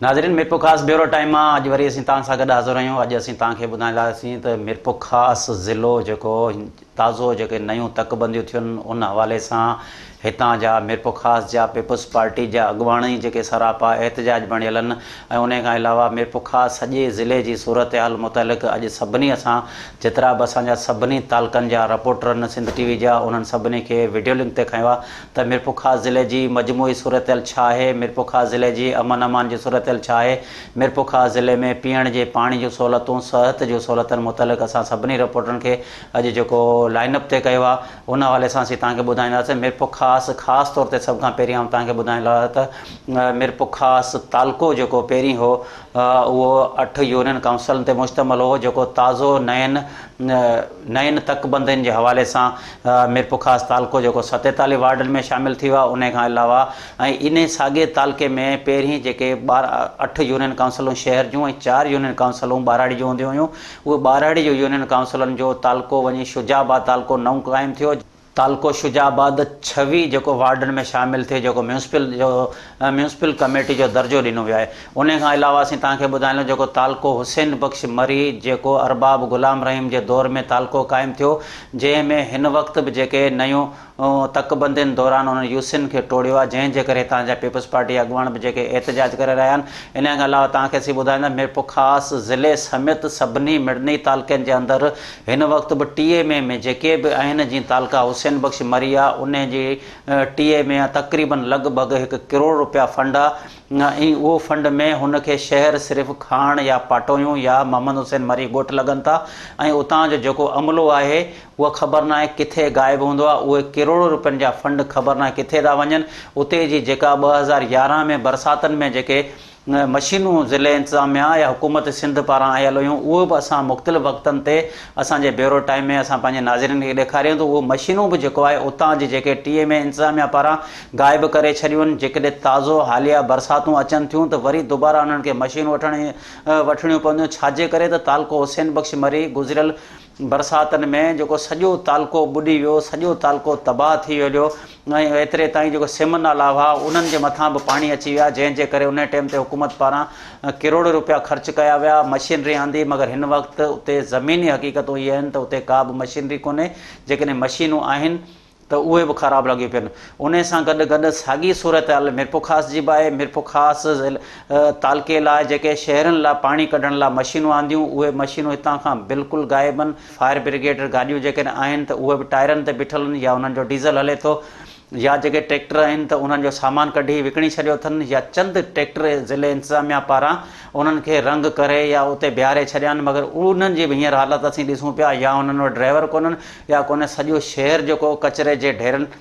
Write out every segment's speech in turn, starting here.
ناظرين Mirpurkhas bureau time مان اڄ وري اسين توهان سان گڏ حاضر آهيون اڄ اسين توهان کي ٻڌائينداسين ته ميرپورخاص ضلعو جيڪو تازو جيڪي نيون تڪ بنديون ٿيون ان حوالي سان هتان جا ميرپورخاص جا پيپلز پارٽي جا اڳواڻ ئي جيڪي سراپا احتجاج بڻيل آهن ۽ انهي کان علاوه ميرپورخاص سڄي ضلعي جي صورتحال متعلق اڄ سڀني اسان جيترا به اسان جا سڀني تعلقن جا رپورٽر آهن سنڌ ٽي وي جا انهن سڀني کي وڊيو لنڪ تي کنيو آهي ته ميرپورخاص ضلعي جي مجموعي صورتحال ڇا آهي، ميرپورخاص ضلعي جي امن امان جي صورتحال ڇا آهي، ميرپورخاص ضلعي ۾ پيئڻ جي پاڻي جون سهولتون، صحت جون سهولتن متعلق اسان سڀني رپورٽرن کي اڄ جيڪو لائن اپ تي ڪيو آهي ان حوالي سان اسين توهان کي ٻڌائينداسين. ميرپورخاص خاص طور تي سڀ کان پهرين آئون توهان کي ٻڌائڻ لاء ته ميرپورخاص تعلقو جيڪو پهرين هو اهو اٺ يونين ڪائونسلن تي مشتمل هو جيڪو تازو نين نين تڪ بندين جي حوالي سان ميرپورخاص تعلقو جيڪو 47 وارڊن ۾ شامل ٿي ويو آهي انهي کان علاوه ۽ انهي ساڳئي تعلقي ۾ پهرين جيڪي اٺ يونين ڪائونسلون شهر جون ۽ چار يونين ڪائونسلون ٻهراڙي جون هونديون هيون اهي ٻهراڙي جو يونين ڪائونسلن جو تعلقو وڃي شجاع آباد تعلقو نئون قائم ٿيو. تعلقو شجاع آباد 26 جيڪو وارڊن ۾ شامل ٿئي جيڪو ميونسپل جو ميونسپل ڪميٽي جو درجو ڏنو ويو آهي. انهي کان علاوه اسين توهان کي ٻڌائيندو جيڪو تعلقو حسين بخش مري جيڪو ارباب غلام رحيم جي دور ۾ تعلقو قائم ٿيو جنهن ۾ هن وقت به جيڪي نيون تڪ بندين دوران انهن يوسين کي ٽوڙيو آهي جنهن جي ڪري هتان جا پيپلز پارٽي جا اڳواڻ به جيڪي احتجاج ڪري رهيا آهن انهي کان علاوه توهان کي اسين ٻڌائيندا ميرپورخاص ضلعي سميت سڀني مڙني تعلقن جي اندر هن وقت به ٽي ايم اي ۾ جيڪي به آهن جيئن تعلقه حسين بخش مري آهي انهي جي ٽي ايم اي تقريبن لڳ ڀڳ هڪ ڪروڙ روپيا فنڊ آهي ۽ اهو فنڊ ۾ هن کي شهر صرف کاڻ يا پاٽويون يا محمد حسين مري ڳوٺ لڳن ٿا ۽ اتان جو جيڪو عملو آهي اها خبر ناهي ڪٿي غائب هوندو آهي، اهي ڪروڙين روپين جا فنڊ خبر ناهي ڪٿي ٿا وڃن، اتي جي جيڪا 2011 ۾ برساتن ۾ جيڪي مشينون ضلعي انتظاميا يا حڪومت سنڌ پاران آيل هيون اهي به اسان مختلف وقتن تي اسان جي بيورو ٽائيم ۾ اسان پنهنجي ناظرين کي ڏيکاريون ته اهي مشينون به جيڪو آهي اتان جي جيڪي ٽي ايم اي انتظاميا پاران غائب ڪري ڇڏيون آهن، جيڪڏهن تازو حاليه برساتون اچن ٿيون ته وري دوباره انهن کي مشينون وٺڻ وٺڻيون پونديون ڇاجي ڪري ته تعلقو حسين بخش مري گذريل برساتن ۾ جيڪو سڄو تعلقو ٻڏي ويو، سڄو تعلقو تباهه ٿي ويو ۽ ايتري تائين جيڪو سم نالا هئا انهن جي مٿان به پاڻي اچي ويا جنهن جي ڪري انهي ٽيم تي حڪومت پاران ڪروڙين روپيا خرچ ڪيا ويا مشينري آندي مگر هن وقت اتي زميني حقيقتون اهي آهن ته اتي ڪا به مشينري ڪونهي جيڪڏهن مشينون آهن ته اهي به خراب لڳيون پين. انهي سان گڏ گڏ ساڳي صورتحال ميرپورخاص جي به آهي. ميرپورخاص تعلقي لاء جيڪي شهرن لاء پاڻي ڪڍڻ لاء مشينون آنديون اهي مشينون هتان کان بلڪل غائب آهن. فائر برگيڊ گاڏيون جيڪڏهن آهن ته اهي به ٽائرن تي بيٺل آهن يا انهن جو ڊيزل هلي ٿو يا جيڪي ٽريڪٽر آهن ته انهن جو سامان ڪڍي وڪڻي ڇڏيو اٿن يا چند ٽريڪٽر ضلعي انتظاميا پاران انهن کي رنگ ڪري يا اتي بيهاري ڇڏيا آهن مگر انهن جي به هينئر حالت اسين ڏسون پيا يا انهن وٽ ڊرائيور ڪونهن يا ڪونهي سڄو شهر جيڪو ڪچري جي ڍيرن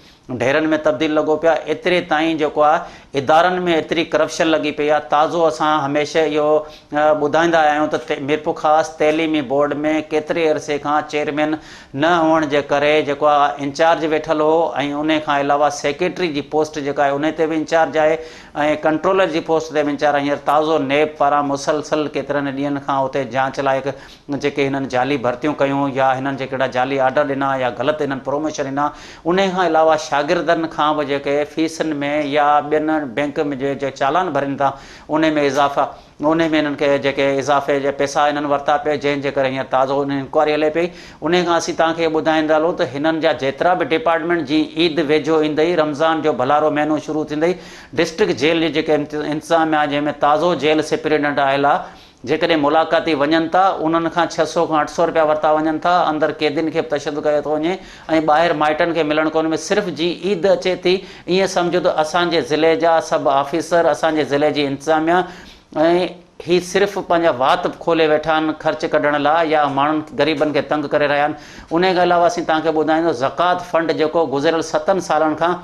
ڍيرن ۾ تبديل لڳو پيو آهي ايتري تائين جيڪو آهي ادارن ۾ ايتري ڪرپشن لڳي پئي آهي تازو اسان هميشه اهو ٻڌائيندا آيا آهيون ته ميرپورخاص تعليمي بورڊ ۾ ڪيتري عرصي کان چيئرمين نه هئڻ جي ڪري جيڪو آهي انچارج ويٺل هو ۽ انهي کان علاوه سيڪريٽري جي پوسٽ جيڪا آهي انهي تي به انچارج آهي ۽ ڪنٽرولر جي پوسٽ تي به انچارج آهي هينئر تازو نيب پاران مسلسل ڪيترن ڏينهن کان اتي جاچ لاء جيڪي هنن جعلي ڀرتيون ڪيون يا هنن جيڪي اهڙا جعلي آرڊر ڏنا يا غلط هنن پروموشن ڏنا انهي کان علاوه شاگردن کان به جيڪي فيسن ۾ يا ٻين بينڪ ۾ جيڪي چالان ڀرين ٿا انهي ۾ اضافا انهي ۾ هنن کي جيڪي اضافي جا پئسا هنن ورتا پئي جنهن جي ڪري هينئر تازو انهي انڪوائري هلي پئي انهي کان اسين توهان کي ٻڌائيندا هلون ته هنن جا جيترا به ڊپارٽمينٽ جي عيد ويجهو ايندئي رمضان جو ڀلارو مهينو شروع ٿيندئي ڊسٽرڪٽ جيل جي جيڪي انتظاميا جنهن ۾ تازو جيل سپرنٽنڊنٽ آيل آ جيڪڏهن ملاقاتي وڃن ٿا، انهن کان 600 کان 800 رپيا ورتا وڃن ٿا، اندر قيدين کي به تشدد ڪيو ٿو وڃي ۽ ٻاهر مائٽن کي ملڻ ڪونهي ۾ صرف جي عيد اچي ٿي، ائين سمجهو ته اسان جي ضلعي جا سڀ آفيسر، اسان جي ضلعي جي انتظاميا ۽ هي صرف پنهنجا وات کولي ويٺا آهن خرچ ڪڍڻ لاء يا ماڻهن غريبن کي تنگ ڪري رهيا آهن، انهي کان علاوه اسين توهان کي ٻڌايون ته زڪوات فنڊ جيڪو گذريل ستن سالن کان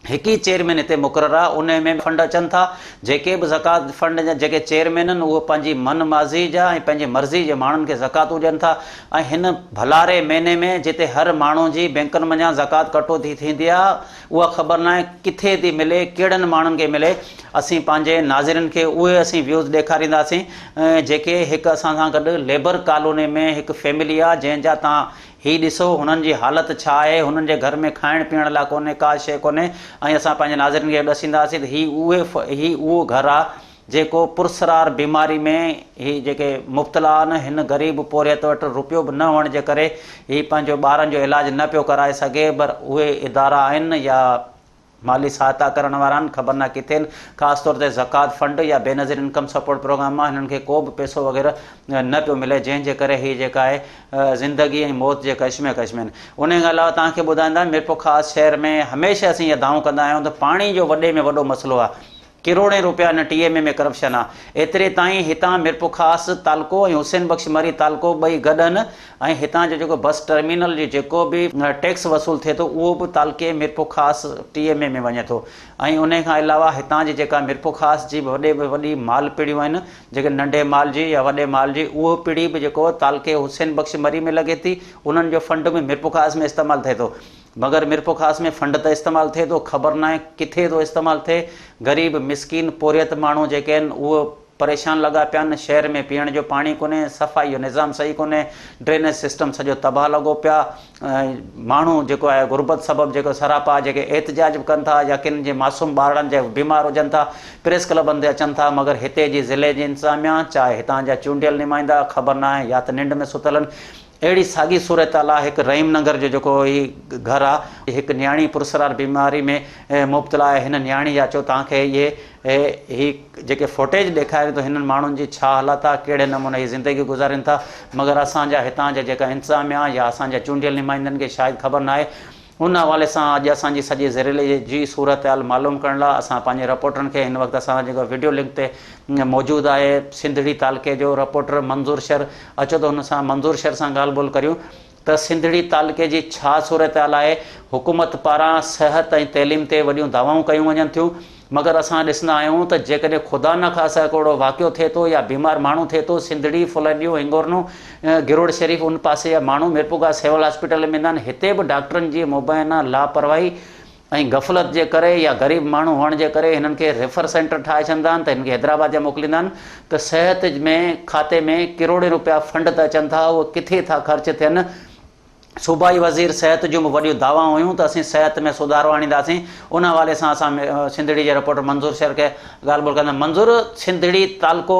هڪ ئي چيئرمين هتي مقرر آ انهي ۾ به فنڊ اچن ٿا جيڪي به زڪوات فنڊ جا جيڪي چيئرمين آهن اهي پنهنجي من ماضي جا ۽ پنهنجي مرضي جي ماڻهن کي زڪواتون ڏين ٿا ۽ هن ڀلاري مهيني ۾ جتي هر ماڻهو جي بينڪن منجهان زڪوات ڪٽوتي ٿيندي آ اها خبر ناهي ڪٿي ٿي ملي ڪهڙن ماڻهن کي ملي اسين پنهنجي ناظرين کي اهي اسين ويوز ڏيکارينداسين جيڪي هڪ اسان سان گڏ ليبر ڪالوني ۾ هڪ فيملي آ جنهن جا تان هي ڏسو هنن جي حالت ڇا آهي، هنن جي گهر ۾ کائڻ پيئڻ لاء ڪونهي، ڪا شيء ڪونهي ۽ اسان پنهنجي ناظرين کي ڏسينداسين ته هي اهي هي اهو گهر آ جيڪو پرسرار بيماري ۾ هي جيڪي مبتلا آهن هن غريب پورهيت وٽ روپيو به نه هئڻ جي ڪري هي پنهنجو ٻارن جو علاج نه پيو ڪرائي سگهي پر اهي ادارا آهن يا مالي سهائتا ڪرڻ وارا آهن خبر ناهي ڪٿي آهن خاص طور تي زڪوات فنڊ يا بينظير انڪم سپورٽ پروگرام مان هنن کي ڪو به پئسو وغيره نه پيو ملي جنهن جي ڪري هي جيڪا آهي زندگي ۽ موت جي ڪشمڪش ۾ آهن انهي کان علاوه توهان کي ٻڌائيندا ميرپورخاص شهر ۾ هميشه اسين اها دانهون ڪندا آهيون ته پاڻي جو وڏي ۾ وڏو مسئلو آهي ڪروڙين روپيا هن ٽي ايم اي ۾ ڪرپشن آ. ايتري تائين هتان ميرپورخاص تعلقو ۽ حسين بخش مري تعلقو ٻئي گڏ هن ۽ هتان جو جيڪو بس ٽرمينل جو جيڪو به ٽيڪس وصول ٿئي ٿو اهو به تعلقي ميرپورخاص ٽي ايم اي ۾ وڃي ٿو ۽ انهي کان علاوه هتان جي جيڪا ميرپورخاص جي وڏي ۾ وڏي مال پڙيون آهن جيڪي ننڍي مال جي يا وڏي مال جي اهو پڙي به جيڪو تعلقي حسين بخش مري ۾ لڳي ٿي انهن جو فنڊ به ميرپورخاص ۾ استعمال ٿئي ٿو. مگر ميرپورخاص ۾ فنڊ ته استعمال ٿئي ٿو خبر ناهي ڪٿي ٿو استعمال ٿئي غريب مسڪين پورهيت ماڻهو جيڪي آهن اهي پريشان لڳا پيا آهن شهر ۾ پيئڻ جو پاڻي ڪونهي صفائي جو نظام صحيح ڪونهي ڊرينيج سسٽم سڄو تباهه لڳو پيا ماڻهو جيڪو آهي غربت سبب جيڪو سراپا جيڪي احتجاج به ڪن ٿا يا ڪن جي معصوم ٻارڙن جا بيمار هجن ٿا پريس ڪلبن تي اچن ٿا مگر هتي جي ضلعي جي انتظاميا چاهي هتان جا چونڊيل نمائندا خبر ناهي يا ته ننڊ ۾ ستل آهن اهڙي ساڳي صورتحال آ هڪ رحيم ننگر جو جيڪو هي گهر آ هڪ نياڻي پرسرار بيماري ۾ مبتلا آهي هن نياڻي جا اچو توهان کي اهي هي جيڪي فوٽيج ڏيکاريون ته هنن ماڻهن جي ڇا حالت آ ڪهڙي نموني هي زندگي گذارين ٿا مگر اسان جا هتان جا جيڪا انتظاميا يا اسان جا چونڊيل نمائندن کي شايد خبر ناهي ان حوالي سان اڄ اسان جي سڄي ضلعي جي صورتحال معلوم ڪرڻ لاء اسان پنهنجي رپورٽرن کي هن وقت اسان سان جيڪو وڊيو لنڪ تي موجود آهي سنڌڙي تعلقي جو رپورٽر منظور شر اچو ته هن سان منظور شر سان ڳالهه ٻولهه ڪريون ته سنڌڙي تعلقي جي ڇا صورتحال آهي حڪومت پاران صحت ۽ تعليم تي وڏيون دعوائون ڪيون وڃن ٿيون مگر اسان ڏسندا آهيون ته جيڪڏهن خدا نخواسته ڪو اهڙو واقعو ٿئي ٿو يا بيمار ماڻهو ٿئي ٿو، سنڌڙي، ڦلهڏيون، هنگورنو، گروڙ شريف ان پاسي جا ماڻهو ميرپورخاص سول هاسپيٽل ۾ ويندا آهن، هتي به ڊاڪٽرن جي مبينا لاپرواهي ۽ غفلت جي ڪري يا غريب ماڻهو هئڻ جي ڪري هنن کي ريفر سينٽر ٺاهي ڇڏندا آهن ته هنن کي حيدرآباد جا موڪليندا آهن ته صحت ۾ کاتي ۾ ڪروڙين روپيا فنڊ ته اچن ٿا اهي ڪٿي ٿا خرچ ٿين. صوبائي وزير صحت جون به وڏيون دعوائون هيون ته اسين صحت ۾ سڌارو آڻينداسين ان حوالي سان اسان سنڌڙي جي رپورٽر منظور شر کي ڳالهه ٻولهه ڪنداسين منظور سنڌڙي تعلقو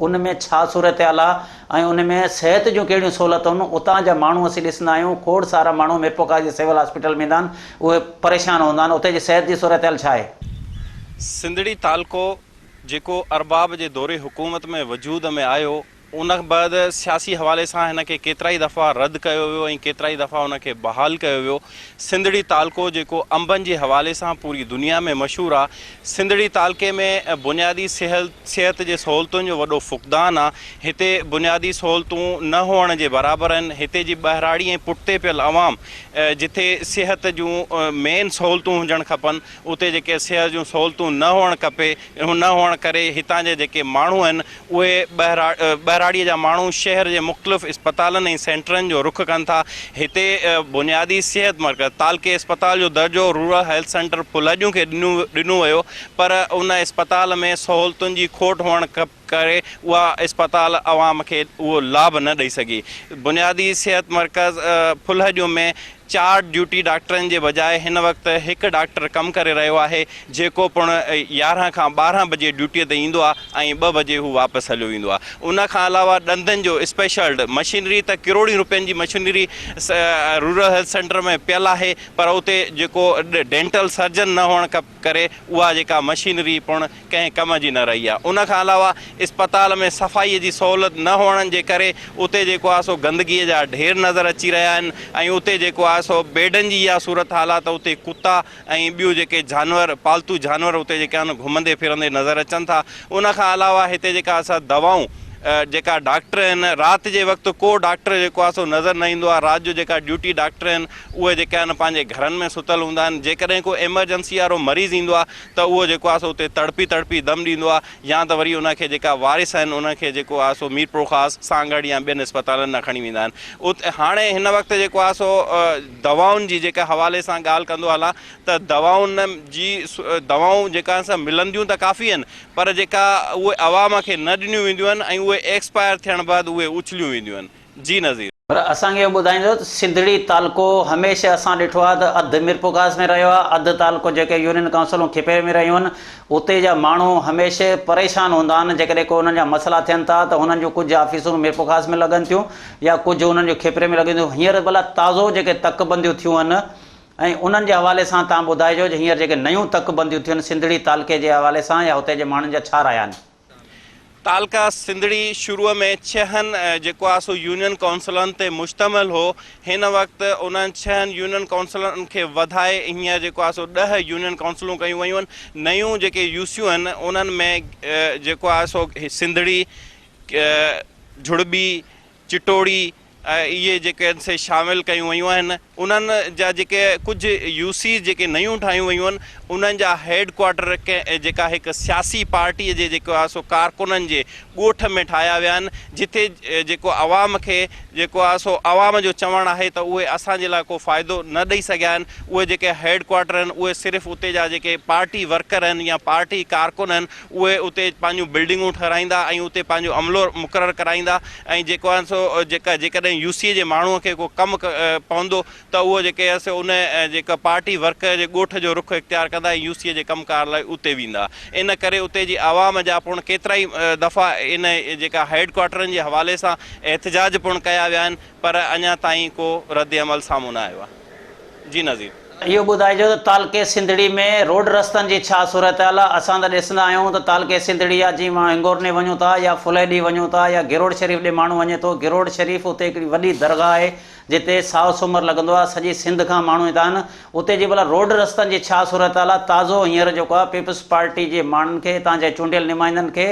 ان ۾ ڇا صورتحال آ ۽ ان ۾ صحت جون ڪهڙيون سهولتون آهن اتان جا ماڻهو اسين ڏسندا آهيون کوڙ سارا ماڻهو ميرپورخاص جي سول هاسپيٽل ۾ ايندا آهن اهي پريشان هوندا آهن اتي جي صحت جي صورتحال ڇا آهي؟ سنڌڙي تعلقو جيڪو ارباب جي دور حڪومت ۾ وجود ۾ آيو ان بعد سياسي حوالي سان هن کي ڪيترائي دفعا رد ڪيو ويو ۽ ڪيترائي دفعا ان کي بحال ڪيو ويو. سنڌڙي تعلقو جيڪو انبن جي حوالي سان پوري دنيا ۾ مشهور آ. سنڌڙي تعلقي ۾ بنيادي صحت جي سهولتن جو وڏو فقدان آ. هتي بنيادي سهولتون نه هئڻ جي برابر آهن. هتي جي ٻهراڙي ۽ پٺتي پيل عوام جتي صحت جون مين سهولتون هجڻ کپن اتي جيڪي صحت جون سهولتون نه هئڻ کپي نه هئڻ ڪري هتان جا جيڪي ماڻهو آهن اهي ٻهراڙيء جا ماڻهو شهر جي مختلف اسپتالن ۽ سينٽرن جو رخ ڪن ٿا. هتي بنيادي صحت مرڪز تعلقي اسپتال جو درجو رورل هيلٿ سينٽر ڦلهڏيون کي ڏنو ويو پر ان اسپتال ۾ سهولتن جي کوٽ هئڻ ڪري اها اسپتال عوام کي اهو لاڀ نه ڏئي سگهي. بنيادي صحت مرڪز ڦلهڏيون ۾ چار ڊيوٽي ڊاڪٽرن جي بجاء هن وقت هڪ ڊاڪٽر ڪم ڪري رهيو آهي جيڪو پڻ 11 کان 12 بجي ڊيوٽي تي ايندو آهي ۽ ٻه بجي هو واپس هليو ويندو آهي ان کان علاوه ڏندن جو اسپيشلڊ مشينري ته ڪروڙين روپين جي مشينري رورل هيلٿ سينٽر ۾ پيل آهي پر اتي جيڪو ڊينٽل سرجن نه هئڻ ڪري اها جيڪا مشينري پڻ ڪنهن ڪم جي نه رهي آهي. ان کان علاوه اسپتال ۾ صفائي جي سهولت نه هئڻ جي ڪري اتي جيڪو آهي سو گندگي جا ڍير نظر اچي رهيا آهن ۽ اتي جيڪو آهي سو بيڊن جي اها صورتحال آهي ته اتي ڪتا ۽ ٻيون جيڪي جانور پالتو جانور اتي جيڪي آهن گهمندي ڦرندي نظر اچن ٿا. ان کان علاوه هتي جيڪا اسان دوائون جيڪا ڊاڪٽر آهن رات جي وقت ڪو ڊاڪٽر جيڪو آهي سو نظر نه ايندو آهي رات جو جيڪا ڊيوٽي ڊاڪٽر آهن اهي جيڪي آهن پنهنجي گهرن ۾ ستل هوندا آهن جيڪڏهن ڪو ايمرجنسي وارو مريض ايندو آهي ته اهو جيڪو آهي سو اتي تڙپي تڙپي دم ڏيندو آهي يا ته وري ان کي جيڪا وارث آهن ان کي جيڪو آهي سو ميرپورخاص، سانگهڙ يا ٻين اسپتالن ڏانهن کڻي ويندا آهن ات هاڻي هن وقت جيڪو آهي سو دوائن جي جيڪا حوالي سان ڳالهه ڪندو هلان ته دوائن جي دوائون جيڪا آهن سا ملنديون ته ڪافي آهن پر جيڪا اهي عوام کي نه ڏنيون وينديون آهن ۽ اهي ايڪسپائر ٿيڻ بعد اهي اڇليون وينديون آهن جي نظير. پر اسان کي اهو ٻڌائيندو ته سنڌڙي تعلقو هميشه اسان ڏٺو آهي ته اڌ ميرپورخاص ۾ رهيو آهي، اڌ تعلقو جيڪي يونين ڪائونسلون کپي ۾ رهيون آهن، اتي جا ماڻهو هميشه پريشان هوندا آهن، جيڪڏهن ڪو انهن جا مسئلا ٿين ٿا ته هنن جون ڪجهه آفيسون ميرپورخاص ۾ لڳن ٿيون يا ڪجهه انهن جون کپري ۾ لڳن ٿيون، هينئر ڀلا تازو جيڪي تڪ بنديون ٿيون آهن ۽ انهن جي حوالي سان توهان ٻڌائجو جو هينئر جيڪي نيون تڪ بنديون ٿيون آهن سنڌڙي تعلقي جي حوالي سان يا اتي جي ماڻهن جا ڇا رايا آهن؟ تعلقه سنڌڙي شروع ۾ ڇهن جيڪو آهي سو يونين ڪائونسلن تي مشتمل هو، هن وقت انهن ڇهن يونين ڪائونسلن کي وڌائي هينئر جيڪو آهي سو ڏهه يونين ڪائونسلون ڪيون ويون آهن، نيون جيڪي يوسيون آهن انهن ۾ جيڪو آهي سو سنڌڙي، جھڙٻي، چٽوڙي اهي جيڪي آهن سي شامل ڪيون ويون آهن انهن جا جيڪي ڪجهه يو سيز جيڪي نيون ٺاهيون ويون آهن انهن جا هيڊ ڪوارٽر ڪنهن جيڪا هڪ سياسي پارٽي جي جيڪو آهي سو ڪارڪنن جي ڳوٺ ۾ ٺاهيا ويا آهن جتي جيڪو عوام کي جيڪو آهي سو عوام جو چوڻ آهي ته اهي اسان جي لاء ڪو فائدو نه ڏئي سگهيا آهن اهي جيڪي هيڊ ڪوارٽر آهن اهي صرف اتي جا جيڪي پارٽي ورڪر آهن يا پارٽي ڪارڪن آهن اهي اتي پنهنجون بلڊنگون ٺهرائيندا ۽ اتي پنهنجو عملو مقرر ڪرائيندا ۽ جيڪو آهي سو جيڪا جيڪڏهن يو سي جي ماڻهو کي ڪو ڪم پوندو ته اهو جيڪي آهي سو ان جيڪا پارٽي ورڪر جي ڳوٺ جو رخ اختيار ڪندا ۽ يو سي جي ڪم ڪار لاء اتي ويندا ان ڪري اتي جي عوام جا پڻ ڪيترائي دفعا ان جيڪا هيڊ ڪوارٽرن جي حوالي سان احتجاج پڻ ڪيا ويا آهن پر اڃا تائين ڪو رد عمل سامهون نه آيو آهي. جي نظير. اهو ٻڌائجو ته تعلقي سنڌڙي ۾ روڊ رستن جي ڇا صورتحال آ، اسان ته ڏسندا آهيون ته تعلقي سنڌڙي آ جيئن ماڻهو هنگورني وڃون ٿا يا ڦلهي ڏي وڃون ٿا يا گروڙ شريف ڏي ماڻهو وڃي ٿو، گروڙ شريف اتي هڪڙي وڏي درگاهه آهي جتي سائو سومر لڳندو آ سڄي سنڌ کان ماڻهو ايندا آهن اتي جي ڀلا روڊ رستن جي ڇا صورتحال آ، تازو هينئر جيڪو آ پيپلز پارٽي جي ماڻهن کي هتان جي چونڊيل نمائندن کي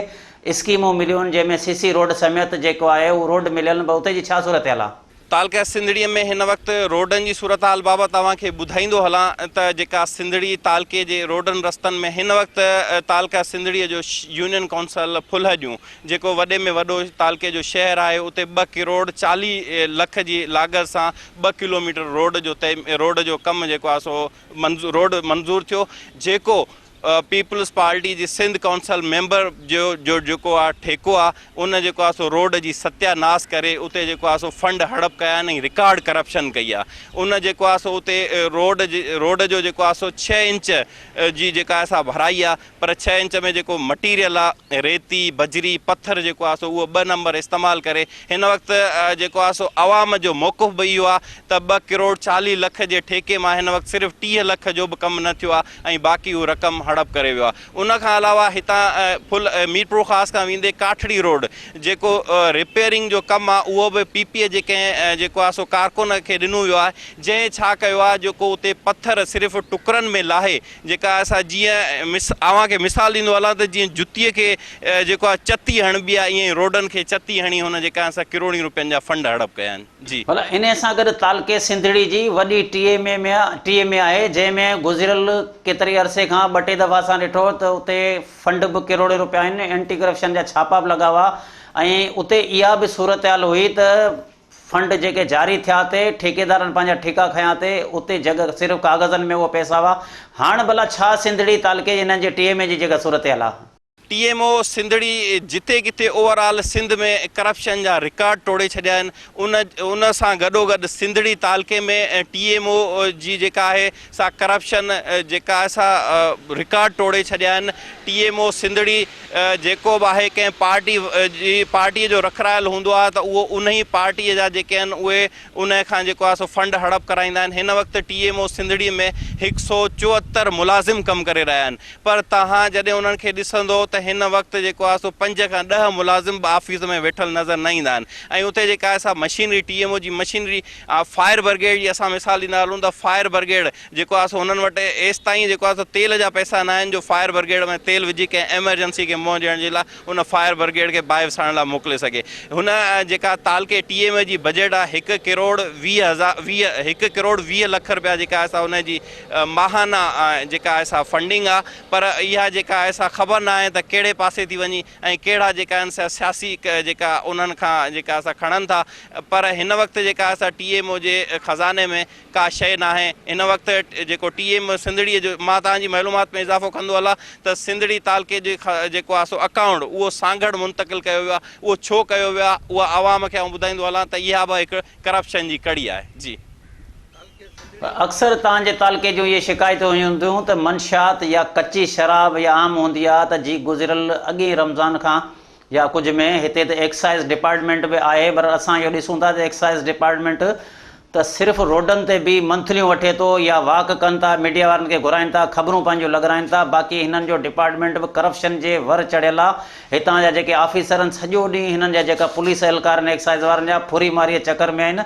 اسڪيمون مليون جنهن ۾ سي سي روڊ سميت جيڪو آهي اهو روڊ مليل پر اتي جي ڇا صورتحال آ؟ تعلقه سنڌڙي ۾ هن وقت روڊن جي صورتحال بابت اوهان کي ٻڌائيندو هلان ته جيڪا سنڌڙي تعلقي جي روڊن رستن ۾ هن وقت تعلقه سنڌڙي جو يونين ڪائونسل ڦلهڏيون جيڪو وڏي ۾ وڏو تعلقي جو شهر آهي اتي ٻه ڪروڙ 40 لک جي لاڳت سان ٻه ڪلوميٽر روڊ جو روڊ جو ڪم جيڪو آهي سو روڊ منظور ٿيو جيڪو پيپلز پارٽي جي سنڌ ڪائونسل ميمبر جو جو جيڪو آ ٺيڪو آ ان جيڪو آ سو روڊ جي ستيا ناس ڪري اتي جيڪو آ سو فنڊ هڙپ ڪيا آهن ۽ رڪارڊ ڪرپشن ڪئي آ ان جيڪو آ سو اتي روڊ جي روڊ جو جيڪو آ سو ڇهه انچ جي جيڪا آ سا ڀرائي آ پر ڇهه انچ ۾ جيڪو مٽيريل آ ريتي بجري پٿر جيڪو آ سو اهو ٻه نمبر استعمال ڪري هن وقت جيڪو آ سو عوام جو موقف به اهو آ ته ٻه ڪروڙ 40 لک جي ٺيڪي مان هن وقت صرف 30 لک جو به ڪم نه ٿيو آ ۽ باقي هو رقم هڙپ ڪري ويو آهي. ان کان علاوه هتان ڦل ميرپورخاص کان ويندي ڪاٺڙي روڊ جيڪو رپيئرنگ جو ڪم آهي اهو به پي پي جي ڪنهن جيڪو آهي سو ڪارڪن کي ڏنو ويو آهي جنهن ڇا ڪيو آهي جيڪو اتي پٿر صرف ٽڪرن ۾ لاهي جيڪا آهي سا جيئن مس اوهان کي مثال ڏيندو هلان ته جيئن جتي کي جيڪو آهي چتي هڻبي آهي ائين ئي روڊن کي چتي هڻي هن جيڪا آهي سا ڪروڙين روپين جا فنڊ هڙپ ڪيا آهن. جي. ڀلا انهيء سان گڏ تعلقي سنڌڙي جي وڏي T M A ۾ T M A آهي جنهن ۾ گذريل ڪيتري عرصي کان ٻه ٽي دفعا اسان ڏٺو ته اتي فنڊ به ڪروڙين روپيا آهن اينٽي ڪرپشن جا ڇاپا به لڳا هئا ۽ اتي اها به صورتحال هئي ته فنڊ جيڪي جاري ٿيا تي ٺيڪيدارن پنهنجا ٺيڪا کنيا تي اتي جڳ صرف ڪاغذن ۾ اهي پئسا هئا هاڻ ڀلا ڇا سنڌڙي تعلقي جي انهن جي ٽي ايم اي جي جيڪا صورتحال آهي. ٽي ايم او سنڌڙي جتي ڪٿي اوور آل سنڌ ۾ ڪرپشن جا رڪارڊ ٽوڙي ڇڏيا آهن ان ان سان گڏوگڏ سنڌڙي تعلقي ۾ ٽي ايم او جي جيڪا آهي سا ڪرپشن جيڪا آهي سا رڪارڊ ٽوڙي ڇڏيا آهن ٽي ايم او سنڌڙي جيڪو به آهي ڪنهن پارٽي جي پارٽي جو رکرايل هوندو آهي ته اهو انهي پارٽي جا جيڪي آهن اهي ان کان جيڪو آهي سو فنڊ هڙپ ڪرائيندا آهن هن وقت ٽي ايم او سنڌڙي ۾ هڪ سو 74 ملازم ڪم ڪري رهيا آهن پر توهان جڏهن انهن کي ڏسندو ته هن وقت جيڪو آهي سو پنج کان ڏهه ملازم به آفيس ۾ ويٺل نظر نه ايندا آهن ۽ اتي جيڪا آهي سا مشينري ٽي ايم او جي مشينري فائر برگيڊ جي اسان مثال ڏيندا هلون ته فائر برگيڊ جيڪو آهي سو هنن وٽ ايستائين جيڪو آهي سو تيل جا پئسا نه آهن جو فائر برگيڊ ۾ تيل وجهي ڪنهن ايمرجنسي کي منهن ڏيڻ جي لاء ان فائر برگيڊ کي باهه وسائڻ لاء موڪلي سگهي. هن جيڪا تعلقي ٽي ايم اي جي بجيٽ آهي هڪ ڪروڙ 20 هزار 20 هڪ ڪروڙ 20 لک رپيا جيڪا آهي سا ان جي ماهانه جيڪا آهي سا فنڊنگ آهي پر اها جيڪا آهي سا خبر نه آهي ته ڪهڙي پاسي ٿي وڃي ۽ ڪهڙا جيڪا آهن سا سياسي جيڪا انهن کان جيڪا سا کڻن ٿا پر هن وقت جيڪا سا ٽي ايم او جي خزاني ۾ ڪا شيء ناهي هن وقت جيڪو ٽي ايم سنڌڙي جو مان توهان جي معلومات ۾ اضافو ڪندو هلان ته سنڌڙي تعلقي جي جيڪو آهي سو اڪائونٽ اهو سانگهڙ منتقل ڪيو ويو آهي اهو ڇو ڪيو ويو آهي اها عوام کي آئون ٻڌائيندو هلان ته اها به هڪ ڪرپشن جي ڪڙي آهي جي. اڪثر توهان جي تعلقي جون اهي شڪايتون هونديون ته منشيات يا ڪچي شراب يا عام هوندي آهي ته جي گذريل اڳئين رمضان کان يا ڪجهه ۾ هتي ته ايڪسائيز ڊپارٽمينٽ به آهي پر اسان اهو ڏسون ٿا ته ايڪسائيز ڊپارٽمينٽ ته صرف روڊن تي بيهي منٿليون وٺي ٿو يا واڪ ڪن ٿا ميڊيا وارن کي گهرائين ٿا خبرون پنهنجون لڳرائين ٿا باقي هنن جو ڊپارٽمينٽ به ڪرپشن جي ور چڙهيل آ هتان جا جيڪي آفيسر آهن سڄو ڏينهن هنن جا جيڪا پوليس اهلڪار آهن ايڪسائيز وارن جا ڦري ماري چڪر ۾ آهن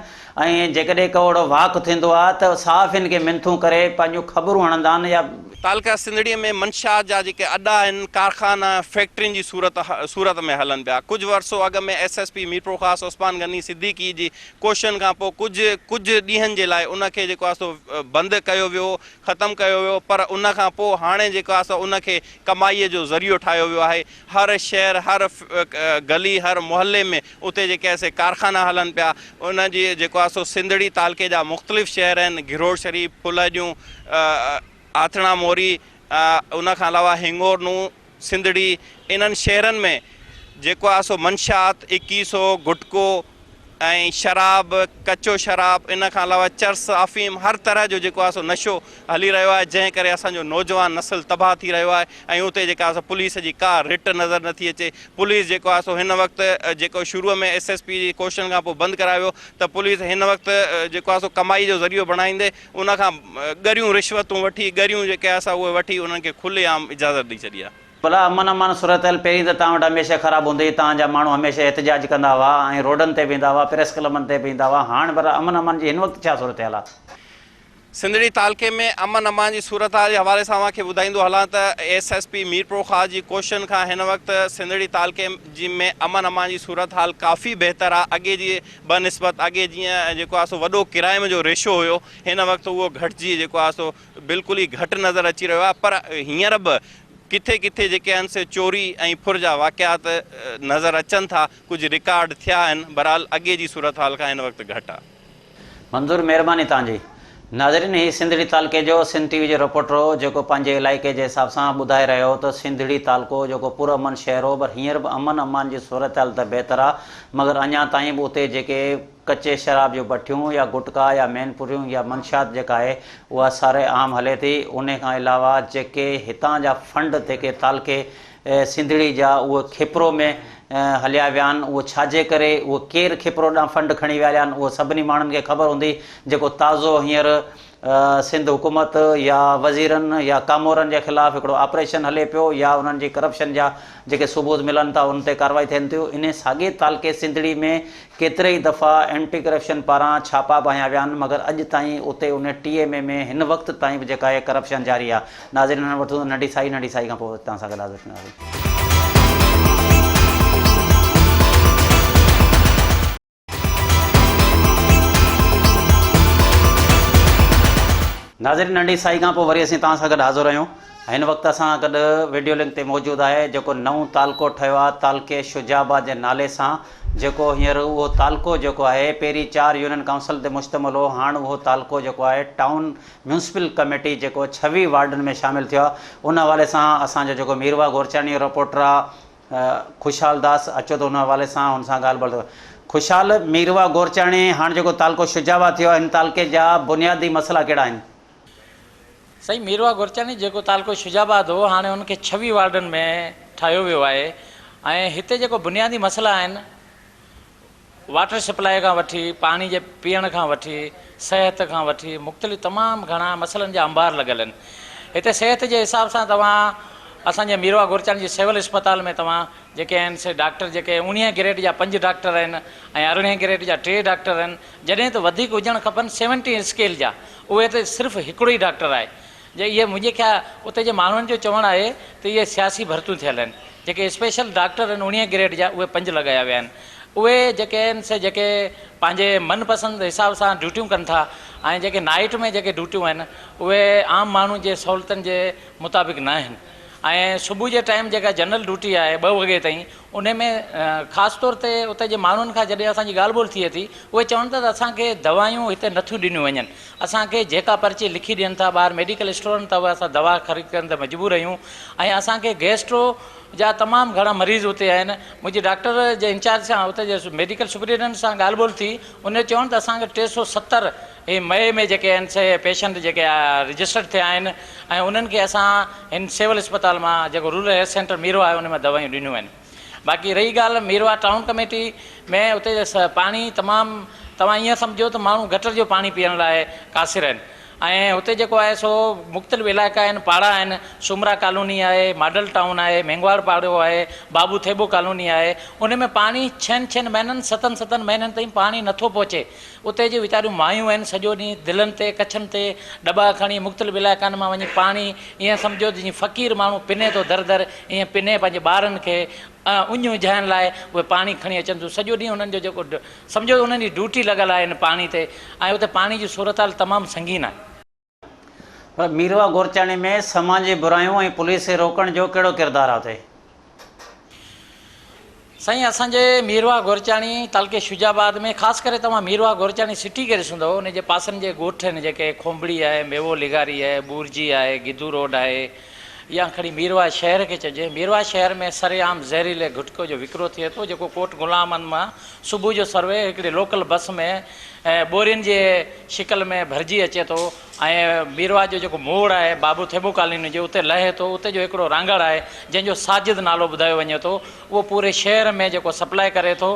۽ جيڪڏهن ڪو اهڙو واڪ ٿيندو آ ته صحافين کي منٿون ڪري پنهنجون خبرون هڻندا آهن يا تعلقه سنڌڙي ۾ منشيات جا جيڪي اڏا آهن ڪارخانا فيڪٽرين جي صورت صورت ۾ هلن پيا ڪجهه عرصو اڳ ۾ S S P Mirpurkhas Usman Ghani Siddiqui جي ڪوششن کان پوء ڪجهه ڪجهه ڏينهن جي لاء ان کي جيڪو آهي سو بند ڪيو ويو ختم ڪيو ويو پر ان کان پوء هاڻي جيڪو آهي سو ان کي ڪمائي جو ذريعو ٺاهيو ويو آهي هر شهر هر گلي هر محلي ۾ اتي جيڪي آهي سي ڪارخانا هلن پيا ان جي جيڪو آهي سو سنڌڙي تعلقي جا مختلف شهر آهن گهروڙ شريف ڦلهڏيون آٿڻا موري ان کان علاوه هنگور نون سنڌڙي انهن شهرن ۾ جيڪو آهي سو منشيات، اڪيسو، گٽڪو ۽ شراب، ڪچو شراب، ان کان علاوه چرس، آفيم هر طرح جو جيڪو آهي سو نشو هلي رهيو آهي جنهن ڪري اسان جو نوجوان نسل تباهه ٿي رهيو آهي ۽ اتي جيڪا آهي سو پوليس جي ڪا رٽ نظر نٿي اچي پوليس جيڪو آهي سو هن وقت جيڪو شروع ۾ ايس ايس پي جي ڪوششن کان پوء بند ڪرايو ويو ته پوليس هن وقت جيڪو آهي سو ڪمائي جو ذريعو بڻائيندي ان کان ڳريون رشوتون وٺي، ڳريون جيڪي آهي سا اهي وٺي انهن کي کلي عام اجازت ڏئي ڇڏي آهي. ڀلا امن امان صورتحال پهرين ته توهان وٽ هميشه خراب هوندي هئي، توهان جا ماڻهو هميشه احتجاج ڪندا هئا ۽ روڊن تي به ايندا هئا، پريس ڪلبن تي به ايندا هئا، هاڻ ڀلا امن امان جي هن وقت ڇا صورتحال آهي؟ سنڌڙي تعلقي ۾ امن امان جي صورتحال جي حوالي سان اوهان کي ٻڌائيندو هلان ته ايس ايس پي ميرپورخاص جي ڪوششن کان هن وقت سنڌڙي تعلقي جي ۾ امن امان جي صورتحال ڪافي بهتر آهي اڳي جي بنسبت اڳي جيئن جيڪو آهي سو وڏو ڪرائم جو ريشو هيو هن وقت اهو گهٽجي جيڪو آهي سو بلڪل ئي گهٽ نظر اچي رهيو آهي پر هينئر به ڪٿي ڪٿي جيڪي آهن سي چوري ۽ ڦر جا واقعات نظر اچن ٿا ڪجهه رڪارڊ ٿيا آهن بهرحال اڳي جي صورتحال کان هن وقت گهٽ آهي. منظور مهرباني توهان جي. ناظرين هي سنڌڙي تعلقي جو سنڌ ٽي وي جو رپورٽر هو جيڪو پنهنجي علائقي جي حساب سان ٻڌائي رهيو هو ته سنڌڙي تعلقو جيڪو پر امن شهر هو پر هينئر به امن امان جي صورتحال ته بهتر آ مگر اڃا تائين به اتي جيڪي ڪچي شراب جون بٺيون يا گٽڪا يا مين پوريون يا منشيات جيڪا آهي اها ساري عام هلي ٿي انهي کان علاوه جيڪي هتان جا فنڊ جيڪي تعلقي سنڌڙي جا اهي کپرو ۾ هليا ويا آهن اهو ڇاجي ڪري اهو ڪير کپرو ڏانهن فنڊ کڻي ويا هليا آهن اهو سڀني ماڻهن کي خبر هوندي جيڪو تازو هينئر سنڌ حڪومت يا وزيرن يا ڪامورن جي خلاف هڪڙو آپريشن هلي پيو يا انهن جي ڪرپشن جا جيڪي ثبوت ملن ٿا انهن تي ڪارروائي ٿين ٿيون انهي ساڳي تعلقي سنڌڙي ۾ ڪيترئي دفعا اينٽي ڪرپشن پاران ڇاپا به هنيا ويا آهن مگر اڄ تائين اتي انهي ٽي ايم اي ۾ هن وقت تائين به جيڪا آهي ڪرپشن جاري آهي ناظرين هاڻي وٺون ٿا ننڍي سائي ننڍي سائي کان پوء توهان سان گڏ حاضر ٿينداسين. ناظرين ننڍي سائي کان پوء وري اسين توهان سان گڏ حاضر آهيون هن وقت اسان گڏ ويڊيو لنڪ تي موجود آهي جيڪو نئون تعلقو ٺهيو آهي تعلقي شجاع آباد جي نالي سان جيڪو هينئر اهو تعلقو جيڪو آهي پهرين چار يونين ڪائونسل تي مشتمل هو هاڻ اهو تعلقو جيڪو آهي ٽائون ميونسپل ڪميٽي جيڪو 26 وارڊن ۾ شامل ٿيو آهي ان حوالي سان اسان جو جيڪو ميرواهه گورچاڻي جو رپورٽر آهي خوشحال داس اچو ته ان حوالي سان هن سان ڳالهه ٻولهه خوشحال ميرواهه گورچاڻي هاڻ جيڪو تعلقو شجاع آباد ٿيو آهي هن تعلقي جا بنيادي مسئلا ڪهڙا آهن؟ سائين ميرواهه گورچاڻي جيڪو تعلقو شجاع آباد هو هاڻي ان کي 26 وارڊن ۾ ٺاهيو ويو آهي ۽ هتي جيڪو بنيادي مسئلا آهن واٽر سپلاء کان وٺي پاڻي جي پيئڻ کان وٺي صحت کان وٺي مختلف تمام گهڻا مسئلن جا انبار لڳل آهن هتي صحت جي حساب سان توهان اسان جي ميرواهه گورچاڻي جي سول اسپتال ۾ توهان جيڪي آهن سي ڊاڪٽر جيڪي اوڻيهين گريڊ جا پنج ڊاڪٽر آهن ۽ ارڙهين گريڊ جا ٽي ڊاڪٽر آهن جڏهن ته وڌيڪ هجڻ کپن سيونٽين اسڪيل جا اهي ته صرف هڪڙو ئي ڊاڪٽر آهي جي اهي منهنجي خيال اتي جي ماڻهن جو چوڻ آهي ته اهي سياسي ڀرتيون ٿيل آهن جيڪي اسپيشل ڊاڪٽر آهن اوڻيهه گريڊ جا اهي پنج لڳايا ويا آهن اهي جيڪي آهن سي جيڪي پنهنجي من پسند حساب سان ڊيوٽيون ڪن ٿا ۽ جيڪي نائٽ ۾ جيڪي ڊيوٽيون آهن اهي عام ماڻهو جي سهولتن جي مطابق نه آهن. ۽ صبح جي ٽائيم جيڪا جنرل ڊيوٽي آهي ٻه وڳي تائين انهي ۾ خاص طور تي اتي جي ماڻهن کان جڏهن اسان جي ڳالهه ٻولهه ٿئي ٿي اهي چون ٿا ته اسان کي دوائيون هتي نٿيون ڏنيون وڃن اسان کي جيڪا پرچي لکي ڏين ٿا ٻاهر ميڊيڪل اسٽورن تان اها اسان دوا خريد ڪرڻ تي مجبور آهيون ۽ اسان کي گيسٽرو جا تمام گهڻا مريض اتي آهن منهنجي ڊاڪٽر جي انچارج سان اتي جي ميڊيڪل سپريڊنٽ سان ڳالهه ٻولهه ٿي ان چيو ته اسان کي 370 هي مئي ۾ جيڪي آهن سي پيشنٽ جيڪي رجسٽرڊ ٿيا آهن ۽ انهن کي اسان هن سول اسپتال مان جيڪو رورل هيلٿ سينٽر ميرواهه آهي ان مان دوائيون ڏنيون آهن باقي رهي ڳالهه ميرواهه ٽائون ڪميٽي ۾ اتي پاڻي تمام توهان ائين سمجهو ته ماڻهو گٽر جو پاڻي پيئڻ لاء قاصر آهن ۽ اتي جيڪو آهي سو مختلف علائقا آهن پاڙا آهن سومرا ڪالوني آهي ماڊل ٽائون آهي مينگهواڙ پاڙو آهي بابو ٿيٻو ڪالوني آهي ان ۾ پاڻي ڇهن ڇهن مهينن ستن ستن مهينن تائين پاڻي نٿو پهچي اتي جون ويچاريون مايون آهن سڄو ڏينهن دلن تي ڪڇن تي ڏٻا کڻي مختلف علائقن مان وڃي پاڻي ائين سمجهو ته جيئن فقير ماڻهو پني ٿو در در ائين پني پنهنجي ٻارن کي اڃ اجهائڻ لاء اهي پاڻي کڻي اچن ٿيون سڄو ڏينهن انهن جو جيڪو سمجهو ته انهن جي ڊيوٽي لڳل آهي ان پاڻي تي ۽ اتي پاڻي جي صورتحال تمام سنگين آهي. پر ميرواهه گورچاڻي ۾ سماجي برايون ۽ پوليس کي روڪڻ جو ڪهڙو ڪردار آهي اتي؟ سائين اسان جي ميرواهه گورچاڻي تعلقي شجاع آباد ۾ خاص ڪري توهان ميرواهه گورچاڻي سٽي کي ڏسندو ان جي پاسن جي ڳوٺ آهن جيڪي کونبڙي آهي ميوو لغاري آهي بورجي آهي گدو روڊ آهي يا کڻي ميرواهه شهر کي چئجي ميرواهه شهر ۾ سرعام زهريلي گٽڪو جو وڪرو ٿئي ٿو جيڪو ڪوٽ غلامن مان صبح جو سروي هڪڙي لوڪل بس ۾ ٻورين جي شڪل ۾ ڀرجي اچي ٿو ۽ ميرواهه جو جيڪو موڙ آهي بابو ٿيٻو ڪالوني جو اتي لهي ٿو اتي جو هڪڙو رانگڙ آهي جنهن جو ساجد نالو ٻڌايو وڃي ٿو اهو پوري شهر ۾ جيڪو سپلاء ڪري ٿو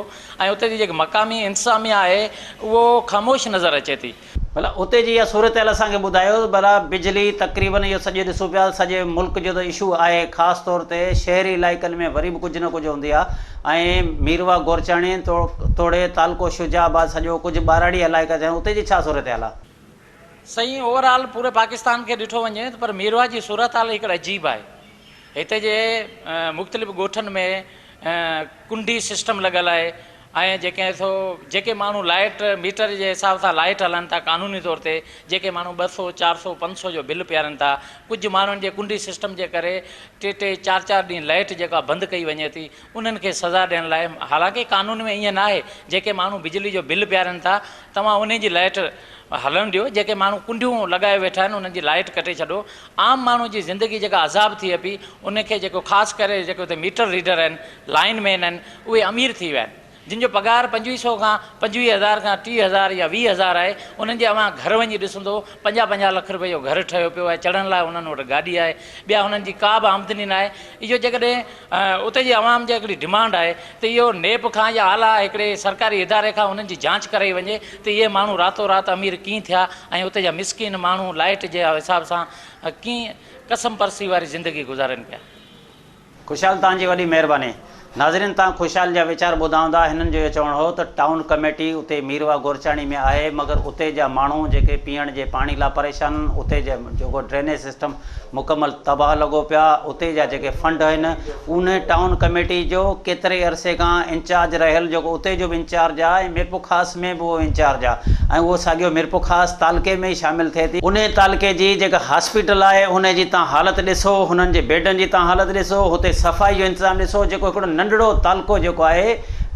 ۽ اتي جي جيڪي مقامي انتظاميا آهي اهو خاموش نظر اچي ٿي. ڀلا اتي جي اها صورتحال اسان کي ٻڌايو ته ڀلا بجلي تقريبن اهو سڄو ڏسون پيا ته سڄي ملڪ جو ته اشو آهي خاص طور تي شهري علائقن ۾ وري به ڪجهه نه ڪجهه هوندي آهي ۽ ميرواهه گورچاڻي توڙي تعلقو شجاع آباد سڄو ڪجهه ٻهراڙي علائقا ٿيا آهن اتي جي ڇا صورتحال آهي؟ سائين اوور آل پوري پاڪستان کي ڏٺو وڃي ته پر ميرواهه جي صورتحال هڪڙي عجيب آهي هتي جي مختلف ڳوٺن ۾ ڪنڊي سسٽم لڳل آهي ۽ جيڪي سو جيڪي ماڻهو لائٽ ميٽر جي حساب سان لائٽ هلن ٿا قانوني طور تي جيڪي ماڻهو 200 400 500 جو بل پيارن ٿا ڪجهه ماڻهن جي ڪنڊي سسٽم جي ڪري ٽي ٽي چار چار ڏينهن لائٽ جيڪا بند ڪئي وڃي ٿي انهن کي سزا ڏيڻ لاء حالانڪه قانون ۾ ائين ناهي جيڪي ماڻهو بجلي جو بل پيارن ٿا توهان انهن جي لائٽ هلڻ ڏيو، جيڪي ماڻهو ڪنڊيون لڳايو ويٺا آهن انهن جي لائٽ ڪٽي ڇڏو، عام ماڻهو جي زندگي جيڪا عذاب ٿئي پئي ان کي جيڪو خاص ڪري جيڪي اتي ميٽر ريڊر آهن، لائين مين آهن اهي امير ٿي ويا آهن جن جو پگهار 25 سو کان 25 هزار کان 30 هزار يا 20 هزار آهي انهن جي اوهان گهر وڃي ڏسندو 50 50 لک روپئي جو گهر ٺهيو پيو آهي چڙهڻ لاء انهن وٽ گاڏي آهي ٻيا انهن جي ڪا به آمدني ناهي اهو جيڪڏهن اتي جي عوام جي هڪڙي ڊمانڊ آهي ته اهو نيپ کان يا اعليٰ هڪڙي سرڪاري اداري کان انهن جي جانچ ڪرائي وڃي ته اهي ماڻهو راتو رات امير ڪيئن ٿيا ۽ اتي جا مسڪين ماڻهو لائيٽ جي حساب سان ڪيئن قسم پرسي واري زندگي گذارين پيا. خوشحال توهان جي وڏي مهرباني. ناظرين توهان خوشحال جا ويچار ٻڌا هوندا هنن جو اهو چوڻ هو ته ٽائون ڪميٽي اتي ميرواهه گورچاڻي ۾ آهي مگر اتي جا ماڻهو جيڪي پيئڻ جي پاڻي لا پريشان آهن اتي جي جيڪو ڊرينيج سسٽم مڪمل تباهه لڳو پيا اتي جا جيڪي فنڊ آهن انهي ٽائون ڪميٽي جو ڪيتري عرصي کان انچارج رهيل جيڪو اتي جو به انچارج آ ۽ ميرپورخاص ۾ به اهو انچارج آ ۽ اهو ساڳيو ميرپورخاص تعلقي ۾ ئي شامل ٿئي ٿي انهي تعلقي جي جيڪا هاسپيٽل آهي انهي جي تان حالت ڏسو هنن جي بيڊن جي تان حالت ڏسو هتي صفائي جو انتظام ڏسو جيڪو هڪڙو ننڍڙو تعلقو جيڪو آهي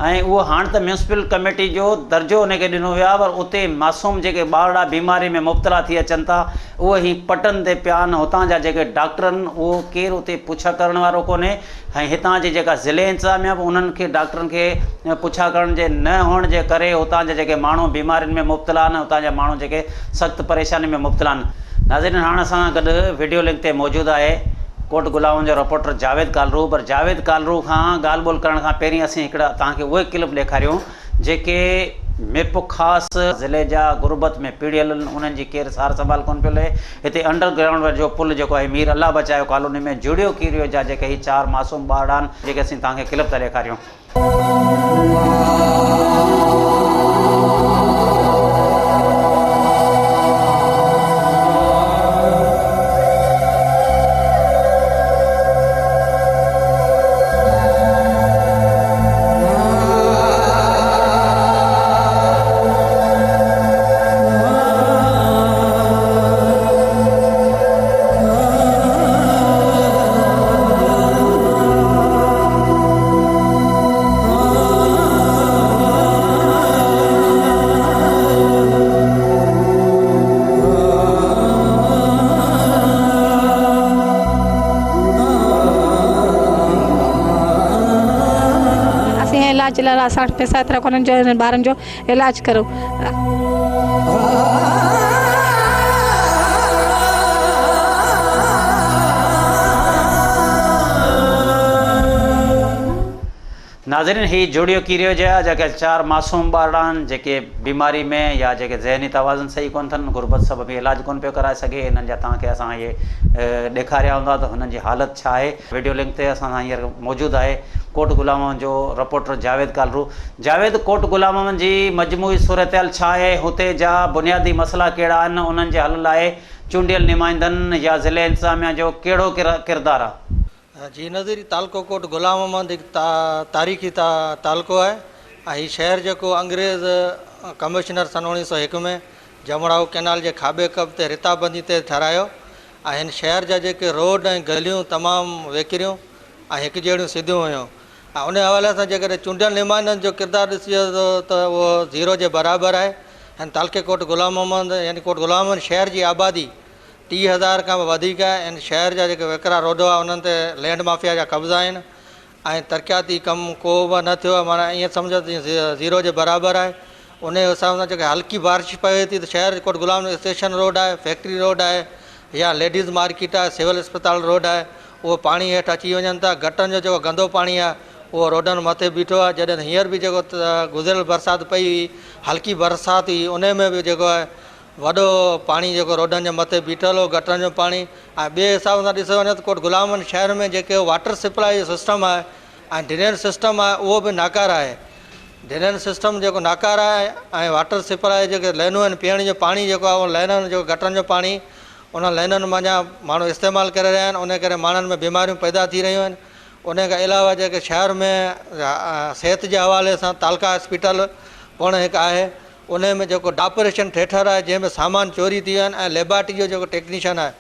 ۽ اهو هاڻ ته ميونسپل ڪميٽي جو درجو انهي کي ڏنو ويو آهي پر اتي معصوم جيڪي ٻارڙا بيماري ۾ مبتلا ٿي اچن ٿا اهي هي پٽن تي پيا آهن، هتان جا جيڪي ڊاڪٽر آهن اهو ڪير اتي پڇا ڪرڻ وارو ڪونهي ۽ هتان جي جيڪا ضلعي انتظاميا به انهن کي ڊاڪٽرن کي پڇا ڪرڻ جي نه هئڻ جي ڪري هتان جا جيڪي ماڻهو بيمارين ۾ مبتلا آهن هتان جا ماڻهو جيڪي سخت پريشاني ۾ مبتلا آهن. ناظرين هاڻ اسان سان گڏ وڊيو لنڪ تي موجود آهي ڪوٽ غلام جو رپورٽر جاويد ڪالرو پر جاويد ڪالرو کان ڳالهه ٻولهه ڪرڻ کان پهرين اسين هڪڙا توهان کي اهي ڪلپ ڏيکاريون جيڪي ميرپورخاص ضلعي جا غربت ۾ پيڙهيل آهن انهن جي ڪير سار سنڀال ڪونه پيو لهي هتي انڊر گرائونڊ جو پل جيڪو آهي مير الله بچايو ڪالوني ۾ جڙيو ڪيريو جا جيڪي هي چار معصوم ٻارڙا آهن جيڪي اسين توهان کي ڪلپ ٿا ڏيکاريون. علاج لاء اسان وٽ پئسا ايترا ڪونهن جو انهن ٻارن جو علاج ڪرون. ناظرين هي جوڙيو ڪيريو جا جيڪي چار معصوم ٻارڙا آهن جيڪي بيماري ۾ يا جيڪي ذهني توازن صحيح ڪونه اٿن غربت سبب هي علاج ڪونه پيو ڪرائي سگهي انهن جا توهان کي اسان اهي ڏيکاريا هوندا ته هنن جي حالت ڇا آهي ويڊيو لنڪ تي اسان سان هينئر موجود آهي ڪوٽ غلام محمد جو رپورٽر جاويد ڪالرو جاويد ڪوٽ غلام محمد جي مجموعي صورتحال ڇا آهي هتي جا بنيادي مسئلا ڪهڙا آهن انهن جي حل لاء چونڊيل نمائندن يا ضلعي انتظاميا جو ڪهڙو ڪردار آهي. جي نظير تعلقو ڪوٽ غلام محمد هڪ تاريخي تعلقو آهي ۽ هي شهر جيڪو انگريز ڪمشنر سن 1901 ۾ جمڙائو ڪئنال جي کاٻي ڪپ تي رتابندي تي ٺهرايو ۽ هن شهر جا جيڪي روڊ ۽ گليون تمام ويڪريون ۽ هڪجهڙيون سڌيون هيون ۽ ان حوالي سان جيڪڏهن چونڊيل نمائندن جو ڪردار ڏسجي ته اهو زيرو جي برابر آهي هن تعلقي ڪوٽ غلام محمد يعني ڪوٽ غلام محمد شهر جي آبادي 30,000 کان به وڌيڪ آهي ۽ شهر جا جيڪي ويڪرا روڊ هئا انهن تي لينڊ مافيا جا قبضا آهن ۽ ترقياتي ڪم ڪو به نه ٿيو آهي معنيٰ ائين سمجهو ته جيئن زيرو جي برابر آهي انهي حساب سان جيڪي هلڪي بارش پوي ٿي ته شهر ڪوٽ غلام نبي اسٽيشن روڊ آهي فيڪٽري روڊ آهي يا ليڊيز مارڪيٽ آهي سول اسپتال روڊ آهي اهو پاڻي هيٺ اچي وڃن ٿا گٽرن جو جيڪو گندو پاڻي آهي اهو روڊن مٿي بيٺو آهي جڏهن هينئر به جيڪو گذريل برسات پئي هئي هلڪي برسات هئي انهي ۾ به جيڪو آهي وڏو پاڻي جيڪو روڊن جي مٿي بيٺل هو گٽرن جو پاڻي ۽ ٻئي حساب سان ڏسو وڃي ته ڪوٽ غلام محمد شهر ۾ جيڪي واٽر سپلاء جو سسٽم آهي ۽ ڊرين سسٽم آهي اهو به ناڪاره آهي ڊرين سسٽم جيڪو ناڪاره آهي ۽ واٽر سپلاء جيڪي لائنون آهن پيئڻ جو پاڻي جيڪو آهي اهو لائنن جو گٽرن جو پاڻي انهن لائنن منجهان ماڻهو استعمال ڪري رهيا آهن ان ڪري ماڻهن ۾ بيماريون پيدا ٿي رهيون آهن ان کان علاوه جيڪي شهر ۾ صحت جي حوالي سان تعلقه هاسپيٽل پڻ هڪ آهي انهي ۾ جيڪو ڊاپريشن ٿيٽر آهي جنهن ۾ سامان چوري ٿي ويا آهن ۽ ليبارٽري جو جيڪو ٽيڪنيشن آهي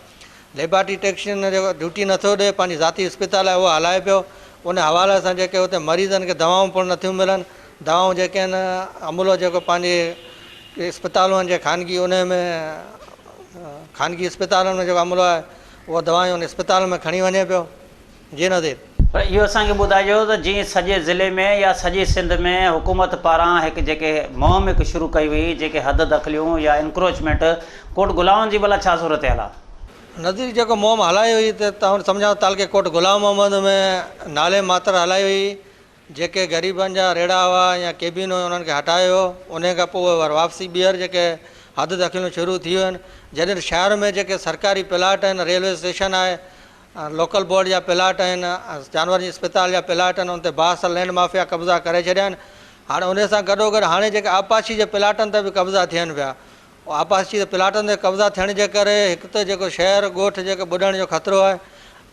ليبارٽري ٽيڪشن جيڪو ڊيوٽي نٿو ڏئي پنهنجي ذاتي اسپتال آهي اهو هلائي پيو ان حوالي سان جيڪي اتي مريضن کي دوائون پڻ نٿيون ملن دوائون جيڪي آهن عملو جيڪو پنهنجي اسپتالون آهن جي خانگي انهي ۾ خانگي اسپتالن ۾ جيڪو عملو آهي اهو دوائون ان اسپتال ۾ کڻي وڃي پيو. جي نظير. پر اهو اسان کي ٻڌائجو ته جيئن سڄي ضلعي ۾ يا سڄي سنڌ ۾ حڪومت پاران هڪ جيڪي مهم هڪ شروع ڪئي وئي جيڪي حد دخليون يا انڪروچمينٽ ڪوٽ غلام جي ڀلا ڇا صورتحال آ؟ نظير جيڪو مهم هلائي وئي ته تون سمجهان ٿو تعلقي ڪوٽ غلام محمد ۾ نالي ماتر هلائي وئي جيڪي غريبن جا ريڙها هئا يا ڪيبين هيون انهن کي هٽايو ويو انهي کان پوء اهي ور واپسي ٻيهر جيڪي حد دخليون شروع ٿي ويون آهن جڏهن شهر ۾ جيڪي سرڪاري پلاٽ آهن ريلوي اسٽيشن آهي لوڪل بورڊ جا پلاٽ آهن، جانورن جي اسپتال جا پلاٽ آهن، ان تي بااثر لينڊ مافيا قبضا ڪري ڇڏيا آهن. هاڻي انهي سان گڏوگڏ هاڻي جيڪي آبپاشي جي پلاٽن تي به قبضا ٿين پيا. آبپاشي جي پلاٽن تي قبضا ٿيڻ جي ڪري هڪ ته جيڪو شهر ڳوٺ جيڪي ٻڏڻ جو خطرو آهي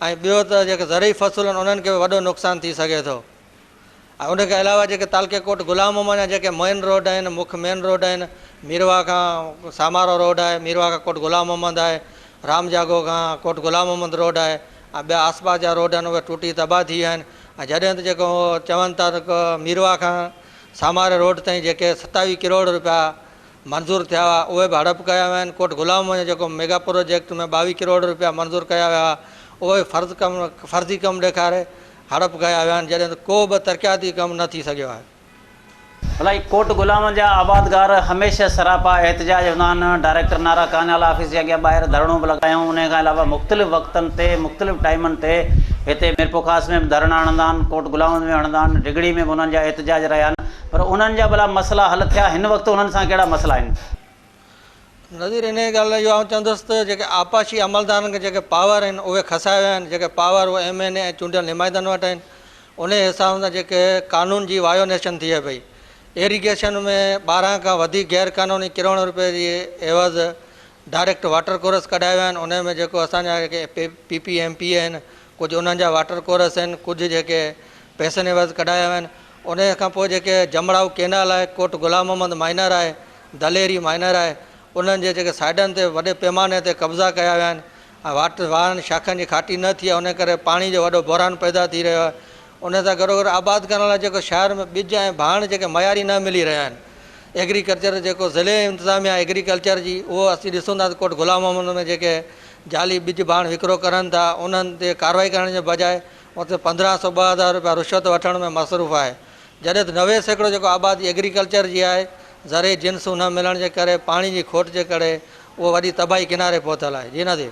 ۽ ٻيو ته جيڪي زرعي فصل آهن انهن کي به وڏو نقصان ٿي سگهي ٿو. ۽ ان کان علاوه جيڪي تعلقي ڪوٽ غلام محمد جا جيڪي مين روڊ آهن مک مين روڊ آهن ميرواهه کان سامارو روڊ آهي ميرواهه کان ڪوٽ غلام محمد آهي رام جاڳو کان ڪوٽ غلام محمد روڊ آهي ۽ ٻيا آس پاس جا روڊ آهن اهي ٽوٽي تباهه ٿي ويا آهن ۽ جڏهن ته جيڪو چون ٿا ته ميرواهه کان ساماري روڊ تائين جيڪي 27 ڪروڙ روپيا منظور ٿيا هئا اهي به هڙپ ڪيا ويا آهن، ڪوٽ غلام محمد جيڪو ميگا پروجيڪٽ ۾ 22 ڪروڙ رپيا منظور ڪيا ويا هئا اهي به فرض ڪم فرضي ڪم ڏيکاري هڙپ ڪيا ويا آهن جڏهن ته ڪو به ترقياتي ڪم نه ٿي سگهيو آهي. ڀلائي ڪوٽ غلام جا آبادگار هميشه سراپا احتجاج هوندا آهن، ڊائريڪٽر نارا ڪانيال آفيس جي اڳيان ٻاهر ڌرڻو به لڳايائون انهي کان علاوه مختلف وقتن تي مختلف ٽائيمن تي هتي ميرپورخاص ۾ به ڌرڻا هڻندا آهن ڪوٽ غلام ۾ هڻندا آهن ڊگهڙي ۾ به انهن جا احتجاج رهيا آهن پر انهن جا ڀلا مسئلا حل ٿيا؟ هن وقت انهن سان ڪهڙا مسئلا آهن؟ نظير انهيء ڳالهه لاء اهو آئون چوندس ته جيڪي آبپاشي عملدارن کي جيڪي پاور آهن اهي کسايا ويا آهن جيڪي پاور اهي ايم اين اي ۽ چونڊيل نمائندن وٽ آهن انهيء حساب سان جيڪي قانون جي وايونيشن ٿئي پئي ايريگيشن ۾ 12 کان وڌيڪ غير قانوني ڪروڙين روپين جي عيوض ڊائريڪٽ واٽر ڪورس ڪڍايا ويا آهن انهي ۾ جيڪو اسان جا جيڪي P P M P A آهن ڪجهه انهن جا واٽر ڪورس آهن ڪجهه جيڪي پئسن عيوض ڪڍايا ويا آهن انهيء کان پوء جيڪي جمڙائو ڪينال آهي، ڪوٽ غلام محمد مائنر آهي، دليري مائنر آهي، انهن جي جيڪي سائيڊن تي وڏي پيماني تي قبضا ڪيا ويا آهن ۽ واٽ واهن شاخن جي کاٽي نه ٿي آهي، انهيء ڪري پاڻي جو وڏو بحران پيدا ٿي رهيو آهي. انهيء سان گڏوگڏ آباد ڪرڻ لاء جيڪو شهر ۾ ٻج ۽ ڀاڻ جيڪي معياري نه ملي رهيا آهن. ايگريڪلچر جيڪو ضلعي انتظاميا ايگريڪلچر جي اهو اسين ڏسون ٿا ته ڪوٽ غلام محمد ۾ جيڪي جعلي ٻج ڀاڻ وڪرو ڪرن ٿا انهن تي ڪارروائي ڪرڻ جي بجاء اتي 1500 2000 روپيا رشوت وٺڻ ۾ مصروف آهي. جڏهن ته 90% جيڪو آبادي ايگريڪلچر جي آهي، زرعي جنسون نه ملڻ جي ڪري، پاڻي جي کوٽ جي ڪري اهو وڏي تباهي ڪناري پهتل آهي. جي نظير.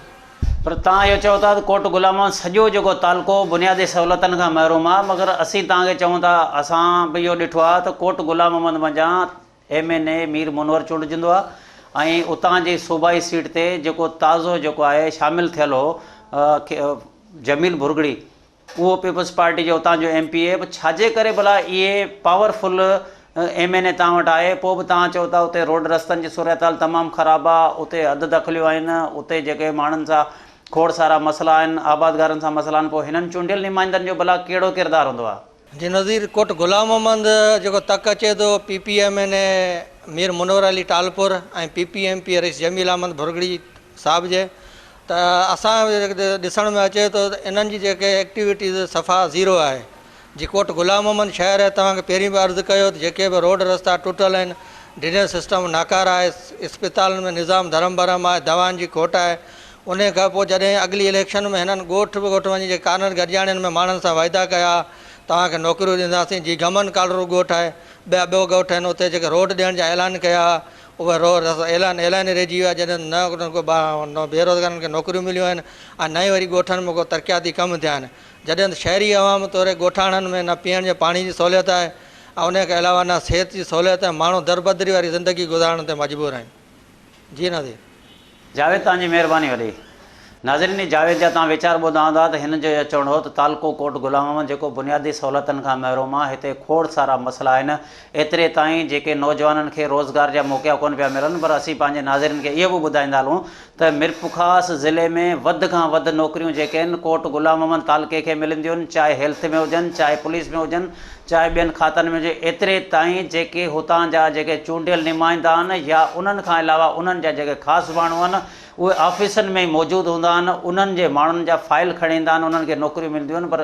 پر توهان اهو چئو ٿا ته ڪوٽ غلام محمد سڄو جيڪو تعلقو بنيادي سهولتن کان محروم آهي مگر اسين توهان کي چئون ٿا اسان به اهو ڏٺو آهي ته ڪوٽ غلام محمد منجهان M N A Mir Munawar چونڊجندو آهي ۽ اتان جي صوبائي سيٽ تي جيڪو تازو جيڪو آهي شامل ٿيل هو جميل ڀرڳڙي اهو پيپلز پارٽي جو اتان جو ايم پي اي به ڇاجي ڪري ڀلا اهي پاور فل ايم اين اي توهان وٽ آهي پوء به توهان چئو ٿا اتي روڊ رستن جي صورتحال تمام خراب آ اتي حد دخليون آهن اتي جيڪي ماڻهن سان کوڙ سارا مسئلا آهن آبادگارن سان مسئلا آهن پوء هنن چونڊيل نمائندن جو ڀلا ڪهڙو ڪردار هوندو آ. جي نظير ڪوٽ غلام محمد جيڪو تڪ اچي ٿو P P M N A Mir Munawar Ali Talpur ۽ P P M P رئيس جميل احمد ڀرڳڙي صاحب جي ته اسان ڏسڻ ۾ اچي ٿو ته انهن جي جيڪي ايڪٽيوٽيز صفا زيرو آهي جي ڪوٽ غلام محمد شهر آهي توهان کي پهرين به عرض ڪيو ته جيڪي به روڊ رستا ٽٽل آهن ڊرينيج سسٽم ناڪاره آهي اسپتالن ۾ نظام درهم برهم آهي دوائن جي کوٽ آهي انهي کان پوء جڏهن اڳلي اليڪشن ۾ هنن ڳوٺ به ڳوٺ وڃي جيڪي ڪارنر گڏجاڻين ۾ ماڻهن سان وعدا ڪيا توهان کي نوڪريون ڏينداسين جي گمن ڪالرو ڳوٺ آهي ٻيا ٻيو ڳوٺ آهن اتي جيڪي روڊ ڏيڻ جا اعلان ڪيا اهي روز اعلان اعلان ئي رهجي ويا جڏهن نه ڪو بيروزگارن کي نوڪريون مليون آهن ۽ نه ئي وري ڳوٺن ۾ ڪو ترقياتي ڪم ٿيا آهن جڏهن ته شهري عوام توڙي ڳوٺاڻن ۾ نه پيئڻ جي پاڻي جي سهوليت آهي ۽ ان کان علاوه نه صحت جي سهوليت ۽ ماڻهو دربدري واري زندگي گذارڻ تي مجبور آهن جي نظير. جاويد توهان جي مهرباني وڏي. ناظرين هي جاويد جا توهان ويچار ٻڌا هوندا ته هن جو اهو چوڻ هو ته تعلقو ڪوٽ غلام محمد جيڪو بنيادي سهولتن کان محروم آهي هتي کوڙ سارا مسئلا آهن ايتري تائين جيڪي نوجوانن کي روزگار جا موقعا ڪونه پيا ملن پر اسين پنهنجي ناظرين کي اهو به ٻڌائيندا هلون ته ميرپورخاص ضلعي ۾ وڌ کان وڌ نوڪريون جيڪي آهن ڪوٽ غلام محمد تعلقي کي ملنديون چاهي هيلٿ ۾ هجن چاهي پوليس ۾ هجن چاهي ٻين کاتن ۾ هجي ايتري تائين جيڪي هتان جا جيڪي چونڊيل نمائندا آهن يا انهن کان علاوه انهن جا جيڪي خاص ماڻهو آهن اهي آفيسن ۾ ئي موجود هوندا آهن انهن جي ماڻهن جا فائل کڻي ايندا آهن انهن کي نوڪريون ملنديون آهن پر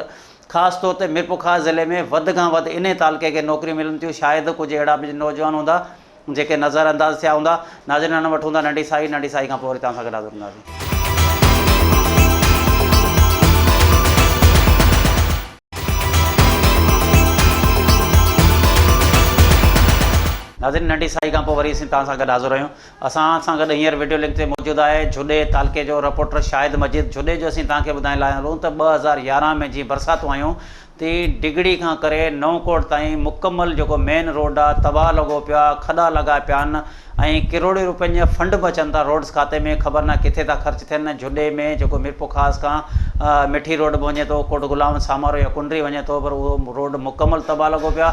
خاص طور تي ميرپورخاص ضلعي ۾ وڌ کان وڌ انهي تعلقي کي نوڪريون ملن ٿيون شايد ڪجهه اهڙا به نوجوان هوندا جيڪي نظر انداز ٿيا هوندا. ناظرين هاڻ وٺون ٿا ننڍي ساهي، ننڍي ساهي کان پوء وري توهان سان گڏ حاضر هونداسين. ناظرين ننڍي ساهي کان پوء وري اسين توهان سان گڏ حاضر آهيون. اسان سان گڏ هينئر وڊيو لنڪ تي موجود آهي جهڏي تعلقي جو رپورٽر شاهد مجيد جهڏي جو اسين توهان کي ٻڌائڻ لاء هلون ته 2011 ۾ جيئن برساتون آيون تي ڊگهڙي کان ڪري نئون ڪوٽ تائين مڪمل جيڪو مين روڊ آ تباهه لڳو پيو آ کڏا لڳا پيا آهن ۽ ڪروڙين روپين جا فنڊ به اچن ٿا روڊس کاتي ۾ خبر ناهي ڪٿي ٿا خرچ ٿين جهڏي ۾ جيڪو ميرپورخاص کان مٺي روڊ به وڃي ٿو ڪوٽ غلام سامارو يا ڪنري وڃي ٿو پر اهو روڊ مڪمل تباهه لڳو پيو آ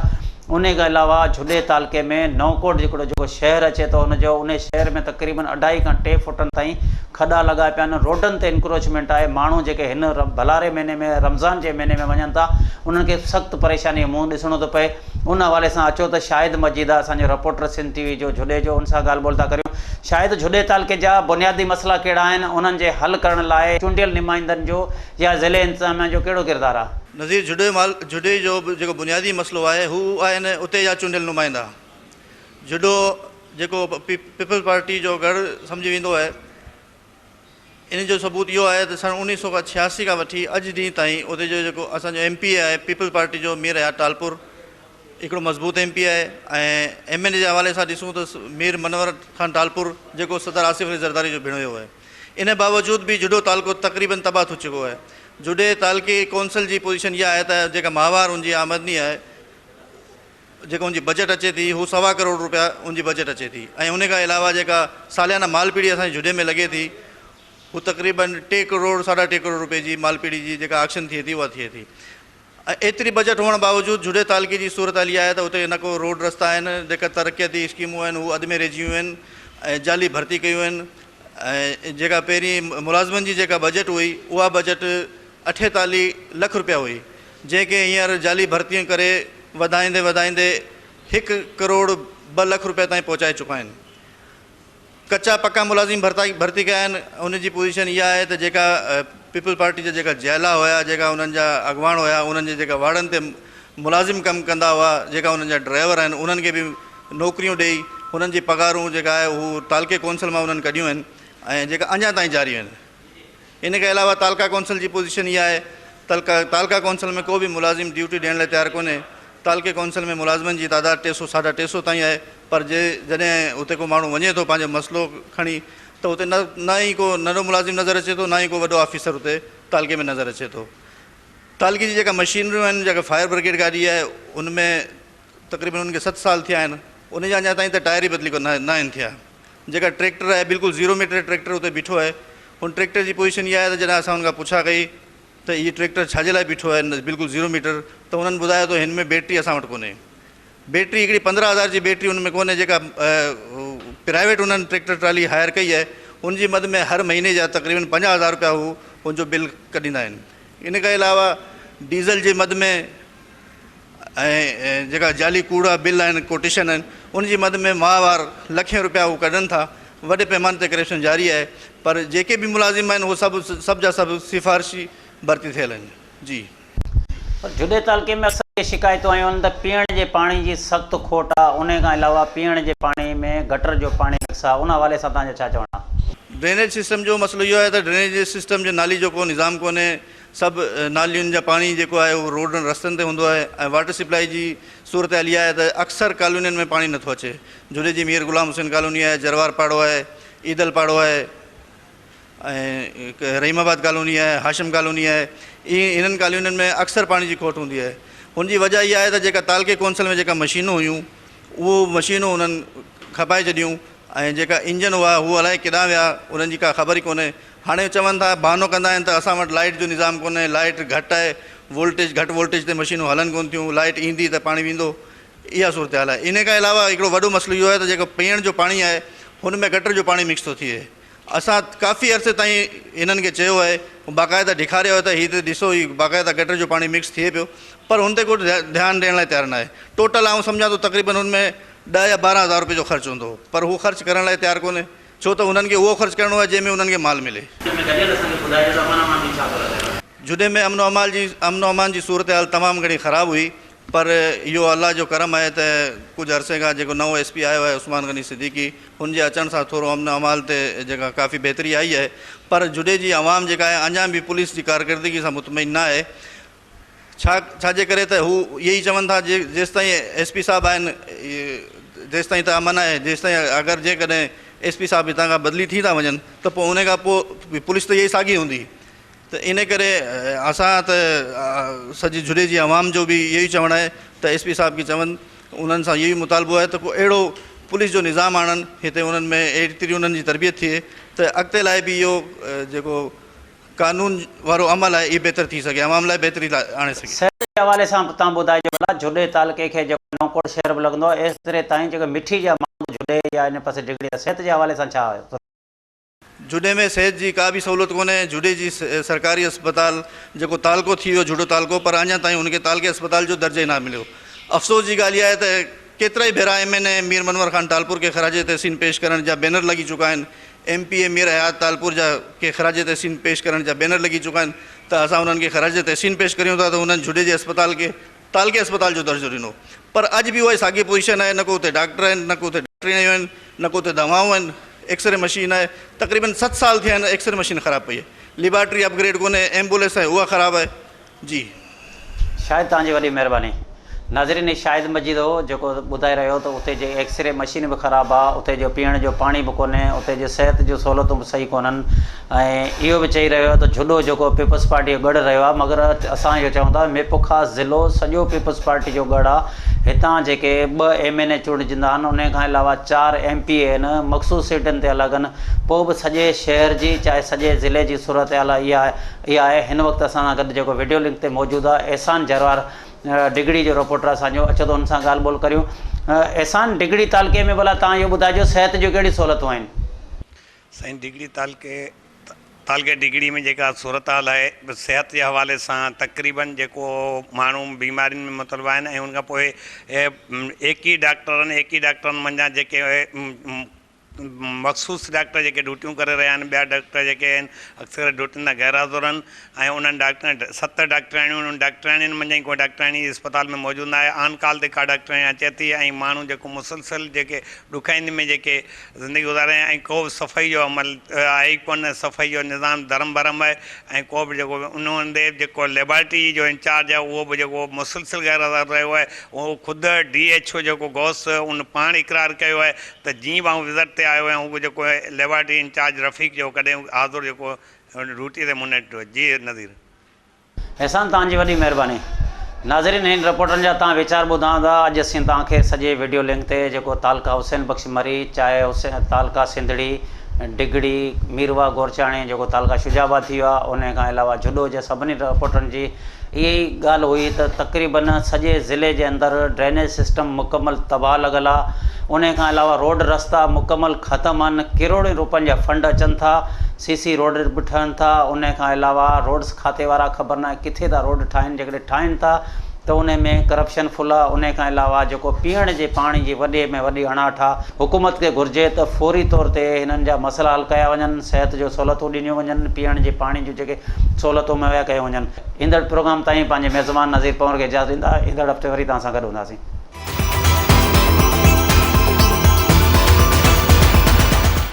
انهي کان علاوه جهڏي تعلقي ۾ نئون ڪوٽ جيڪڙو جيڪو شهر اچي ٿو ان جو انهي شهر ۾ تقريبن اڍائي کان ٽي فوٽن تائين کڏا لڳا پيا آهن روڊن تي انڪروچمينٽ آهي ماڻهو جيڪي هن ڀلاري مهيني ۾ رمضان جي مهيني ۾ وڃن ٿا انهن کي سخت پريشاني جو منهن ڏسڻو ٿو پئي ان حوالي سان اچو ته شاهد مجيد آهي اسان جو رپورٽر سنڌ ٽي وي جو جهڏي جو ان سان ڳالهه ٻولهه ٿا ڪريون شاهد جهڏي تعلقي جا بنيادي مسئلا ڪهڙا آهن انهن جي حل ڪرڻ لاء چونڊيل نمائندن جو يا ضلعي انتظاميا جو ڪهڙو ڪردار آهي؟ نظير جهڏي مال جهڏي جو جيڪو بنيادي مسئلو آهي هو آهن اتي جا چونڊيل نمائندا جهڏو جيڪو پيپلز پارٽي جو ڳڙهه سمجهي ويندو آهي ان جو ثبوت اهو آهي ته سن انيس سو ڇياسي کان وٺي اڄ ڏينهن تائين اتي جو جيڪو اسان جو ايم پي اي آهي پيپلز پارٽي جو مير حيات ٽالپور هڪڙو مضبوط ايم پي آهي ۽ ايم اين اي جي حوالي سان ڏسون ته مير منور خان ٽالپور جيڪو صدر آصف علي زرداري جو ڀيڻويو آهي ان باوجود به جهڏو تعلقو تقريبن تباهه ٿي چڪو آهي جهڏي تعلقي ڪونسل جي پوزيشن اها آهي ته جيڪا ماهوار ان جي آمدني آهي جيڪا ان جي بجيٽ اچي ٿي هو سوا ڪروڙ روپيا ان جي بجيٽ اچي ٿي ۽ ان کان علاوه جيڪا ساليانه مال پيڙي اسان جي جهڏي ۾ لڳي ٿي هو تقريبن ٽي ڪروڙ ساڍا ٽي ڪروڙ روپئي جي مال پيڙي جي جيڪا آڪشن ٿئي ٿي اها ٿئي ٿي ۽ ايتري بجيٽ هئڻ باوجود جهڏي تعلقي جي صورتحال اها آهي ته اتي نه ڪو روڊ رستا آهن جيڪا ترقياتي اسڪيمون آهن هو اڌ ۾ رهجي ويون آهن ۽ جعلي ڀرتي ڪيون آهن ۽ جيڪا پهرين ملازمن جي جيڪا بجيٽ هئي اها بجيٽ 48 لک روپيا هئي جنهن کي هينئر جعلي ڀرتيون ڪري وڌائيندي وڌائيندي هڪ ڪروڙ ٻه لک روپيا تائين پهچائي چڪا آهن. ڪچا پڪا ملازم ڀرتي ڪيا آهن ان جي پوزيشن اها آهي ته جيڪا پيپلز پارٽي جا جيڪا جيالا هيا جيڪا انهن جا اڳواڻ هيا انهن جي جيڪا واڙن تي ملازم ڪم ڪندا هئا جيڪا انهن جا ڊرائيور آهن انهن کي به نوڪريون ڏئي انهن جي پگهارون جيڪا آهي هو تعلقي ڪونسل مان انهن ڪڍيون آهن ۽ جيڪا اڃا تائين جاري آهن ان کان علاوه تعلقه ڪونسل جي پوزيشن اها آهي تعلقه ڪونسل ۾ ڪو به ملازم ڊيوٽي ڏيڻ لاء تيار ڪونهي. تعلقي ڪائونسل ۾ ملازمن جي تعداد ٽي سو ساڍا ٽي سو تائين آهي پر جي جڏهن اتي ڪو ماڻهو وڃي ٿو پنهنجو مسئلو کڻي ته اتي نه نه ئي ڪو ننڍو ملازم نظر اچي ٿو نه ئي ڪو وڏو آفيسر اتي تعلقي ۾ نظر اچي ٿو. تعلقي جي جيڪا مشينريون آهن جيڪا فائر برگيڊ گاڏي آهي ان ۾ تقريبن ان کي ست سال ٿيا آهن ان جا اڃا تائين ته ٽائر ئي بدلي نه آهن ٿيا جيڪا ٽريڪٽر آهي بلڪل زيرو ميٽر ٽريڪٽر اتي بيٺو آهي ان ٽريڪٽر جي پوزيشن اها آهي ته جڏهن اسان ان کان پڇا ڪئي ته هي ٽريڪٽر ڇا جي لاء بيٺو آهي بلڪل زيرو ميٽر ته انهن ٻڌايو ته هن ۾ بيٽري اسان وٽ ڪونهي بيٽري هڪڙي 15 هزار جي بيٽري ان ۾ ڪونهي جيڪا پرائيويٽ انهن ٽريڪٽر ٽرالي هائر ڪئي آهي ان جي مد ۾ هر مهيني جا تقريبن 50 هزار روپيا هو ان جو بل ڪڍيندا آهن ان کان علاوه ڊيزل جي مد ۾ ۽ جيڪا جعلي ڪوڙا بل آهن ڪوٽيشن آهن ان جي مد ۾ ماهوار لکين روپيا هو ڪڍن ٿا وڏي پيماني تي ڪرپشن جاري آهي پر جيڪي به ملازم آهن هو سڀ سڀ جا سڀ سفارشي ڀرتي ٿيل آهن جي. پر جهڏي تعلقي ۾ اڪثر اهي شڪايتون آيون آهن ته پيئڻ جي پاڻي جي سخت کوٽ آهي انهي کان علاوه پيئڻ جي پاڻي ۾ گٽر جو پاڻي مڪس آهي ان حوالي سان توهان جو ڇا چوڻ آهي؟ ڊرينيج سسٽم جو مسئلو اهو آهي ته ڊرينيج سسٽم جي نالي جو ڪو نظام ڪونهي سڀ نالين جا پاڻي جيڪو آهي اهو روڊن رستن تي هوندو آهي ۽ واٽر سپلائي جي صورتحال اها آهي ته اڪثر ڪالونين ۾ پاڻي نٿو اچي جهڏي جي مير غلام حسين ڪالوني آهي جروار پاڙو آهي عيدل پاڙو آهي ۽ رحيم آباد ڪالوني آهي هاشم ڪالوني آهي انهن ڪالونين ۾ اڪثر پاڻي جي کوٽ هوندي آهي ان جي وجه اها آهي ته جيڪا تعلقي ڪونسل ۾ جيڪا مشينون هيون اهو مشينون انهن کپائي ڇڏيون ۽ جيڪا انجن هئا هو الائي ڪيڏانهن ويا انهن جي ڪا خبر ئي ڪونهي هاڻي چون ٿا بهانو ڪندا آهن ته اسان وٽ لائيٽ جو نظام ڪونهي لائيٽ گهٽ آهي وولٽيج گهٽ وولٽيج تي مشينون هلن ڪونه ٿيون لائيٽ ايندي ته پاڻي ويندو اها صورتحال آهي انهي کان علاوه هڪڙو وڏو مسئلو اهو آهي ته جيڪو پيئڻ جو پاڻي آهي هن ۾ گٽر جو پاڻي مڪس ٿو ٿئي اسان ڪافي عرصي تائين هنن کي چيو آهي باقاعده ڏيکاريو آهي ته هي ته ڏسو هي باقاعده گٽر جو پاڻي مڪس ٿئي پيو پر هن تي ڪو ڌيان ڏيڻ لاء تيار ناهي ٽوٽل آئون سمجهان ٿو تقريبن هن ۾ ڏهه يا 12 هزار روپيه جو خرچ هوندو پر هو خرچ ڪرڻ لاء تيار ڪونهي ڇو ته انهن کي اهو خرچ ڪرڻو آهي جنهن ۾ انهن کي مال ملي. ۾ گڏيل اسان کي ٻڌائجو ته امن امان جي ڇا صورتحال آهي. جهڏي ۾ امن و امان جي امن و امان جي صورتحال تمام گهڻي خراب هئي پر اهو الله جو ڪرم آهي ته ڪجهه عرصي کان جيڪو نئون ايس پي آيو آهي عثمان غني صديقي هن جي اچڻ سان ٿورو امن و امان تي جيڪا ڪافي بهتري آئي آهي پر جهڏي جي عوام جيڪا آهي اڃا به پوليس جي ڪارڪردگي سان مطمئن نه آهي ڇا ڇا جي ڪري ته هو اهي ئي چون ٿا جي جيستائين ايس پي صاحب آهن تيستائين ته امن آهي جيستائين اگر جيڪڏهن ايس پي صاحب هتان کان بدلي ٿي ٿا وڃن ته پوء ان کان پوء پوليس ته اها ئي ساڳي هوندي ته ان ڪري اسان ته سڄي جھڏي جي عوام جو به اهو ئي چوڻ آهي ته ايس پي صاحب کي چون انهن سان اهو ئي مطالبو آهي ته ڪو اهڙو پوليس جو نظام آڻن هتي انهن ۾ ايتري انهن جي تربيت ٿئي ته اڳتي لاء به اهو جيڪو قانون وارو عمل آهي اهي بهتر ٿي سگهي عوام لاء بهتري آڻي سگهي. صحت جي حوالي سان به توهان ٻڌائجو ڀلا جهڏي تعلقي کي جيڪو نئون ڪوٽ شهر به لڳندو آهي ايتري تائين جيڪو مٺي جا ماڻهو جهڏي يا ان پاسي ڊگهڙي جا صحت جي حوالي سان ڇا آهي. جهڏي ۾ صحت جي ڪا به سهولت ڪونهي جهڏي جي سرڪاري اسپتال جيڪو تعلقو ٿي ويو جهڏو تعلقو پر اڃا تائين ان کي تعلقي اسپتال جو درجو ئي ناهي مليو افسوس جي ڳالهه اها آهي ته ڪيترائي ڀيرا M N A Mir Munawar Khan Talpur کي خراج تحسين پيش ڪرڻ جا بينر لڳي چڪا آهن، ايم پي اي مير حيات ٽالپور جا کي خراج تحسين پيش ڪرڻ جا بينر لڳي چڪا آهن ته اسان انهن کي خراج تحسين پيش ڪريون ٿا ته انهن جهڏي جي اسپتال کي تعلقي اسپتال جو درجو ڏنو پر اڄ به اها ئي ساڳي پوزيشن آهي نه ڪو اتي ڊاڪٽر آهن نه ڪو اتي ڊاڪٽرياڻيون آهن نه ڪو اتي دوائون آهن ايڪسري مشين آهي تقريبن ست سال ٿيا آهن ايڪسري مشين خراب پئي آهي ليبارٽري اپگريڊ ڪونهي ايمبولينس آهي اها خراب آهي جي. شاهد توهان جي وڏي مهرباني. ناظرين هي شاهد مجيد هو جيڪو ٻڌائي رهيو هو ته اتي جي ايڪسري مشين به خراب آ اتي جو پيئڻ جو پاڻي به ڪونهي اتي جي صحت جون سهولتون به صحيح ڪونهن ۽ اهو به چئي رهيو هو ته جهڏو جيڪو پيپلز پارٽي جو ڳڙهه رهيو آ مگر اسان اهو چئون ٿا ميرپورخاص ضلعو سڄو پيپلز پارٽي جو ڳڙهه آ هتان جيڪي ٻه ايم اين اي چونڊجندا آهن انهي کان علاوه چار ايم پي اي آهن مخصوص سيٽن تي الڳ آهن پوء به سڄي شهر جي چاهي سڄي ضلعي جي صورتحال اها آهي اها آهي هن وقت اسان سان گڏ جيڪو وڊيو لنڪ تي موجود آهي احسان جروار ڊگهڙي جو رپورٽر اسان جو اچو ته ان سان ڳالهه ٻولهه ڪريون احسان ڊگهڙي تعلقي ۾ ڀلا توهان اهو ٻڌائجو صحت جون ڪهڙيون سهولتون آهن. سائين ڊگهڙي تعلقي تعلقي ڊگهڙي ۾ جيڪا صورتحال آهي صحت جي حوالي سان تقريبن جيڪو ماڻهو بيمارين ۾ مبتلا آهن ۽ ان کان پوء ايڪيهه ڊاڪٽرن ايڪيهه ڊاڪٽرن منجهان جيڪي مخصوص ڊاڪٽر جيڪي ڊيوٽيون ڪري رهيا آهن ٻيا ڊاڪٽر جيڪي آهن اڪثر ڊيوٽين تان غير حاضر آهن ۽ انهن ڊاڪٽرن ست ڊاڪٽرياڻيون انهن ڊاڪٽرياڻين منجهان ئي ڪو ڊاڪٽرياڻي اسپتال ۾ موجود ناهي آن ڪال تي ڪا ڊاڪٽرياڻي اچي ٿي ۽ ماڻهو جيڪو مسلسل جيڪي ڏکائين ۾ جيڪي زندگي گذاري رهيا آهن ۽ ڪو به صفائي جو عمل آهي ئي ڪونه صفائي جو نظام درهم برهم آهي ۽ ڪو به جيڪو ان هوندي به جيڪو ليبارٽري جو انچارج آهي اهو به جيڪو مسلسل غير حاضر رهيو آهي اهو خود ڊي ايڇ او جيڪو غوث ان پاڻ اقرار ڪيو آهي ته جيئن به آئون وزٽ تي آيو آهيان هو به جيڪو ليبارٽري انچارج رفيق جو ڪڏهن حاضر جيڪو ڊيوٽي تي مون نه ڏٺو جي نذير. احسان توهان جي وڏي مهرباني. ناظرين هن رپورٽن جا توهان ويچار ٻڌا هوندا اڄ اسين توهان کي سڄي وڊيو لنڪ تي جيڪو تعلقه حسين بخش مري چاهي حسين تعلقه سنڌڙي ڊگهڙي ميرواهه گورچاڻي جيڪو تعلقه شجاع آباد ٿي ويو آهي انهي کان علاوه جهڏو جي سڀني رپورٽن جي اها ئي ڳالهه هئي ته تقريبن سڄي ضلعي جي اندر ڊرينيج سسٽم مڪمل تباهه لڳل آهي انهي کان علاوه روڊ رستا مڪمل ختم آهن ڪروڙين روپين جا فنڊ اچن ٿا سي سي روڊ به ٺهن ٿا انهي کان علاوه روڊس کاتي وارا خبر ناهي ڪٿي ٿا روڊ ٺاهن جيڪڏهن ٺاهن ٿا ته انهي ۾ ڪرپشن فل آ انهي کان علاوه جيڪو پيئڻ جي پاڻي جي وڏي ۾ وڏي اڻاٺ آ حڪومت کي گهرجي ته فوري طور تي هنن جا مسئلا حل ڪيا وڃن صحت جو سهولتون ڏنيون وڃن پيئڻ جي پاڻي جون جيڪي سهولتون مهيا ڪيون وڃن ايندڙ پروگرام تائين پنهنجي ميزبان نذير پنهور کي اجازت ڏيندا ايندڙ هفتي وري توهان سان گڏ هونداسين.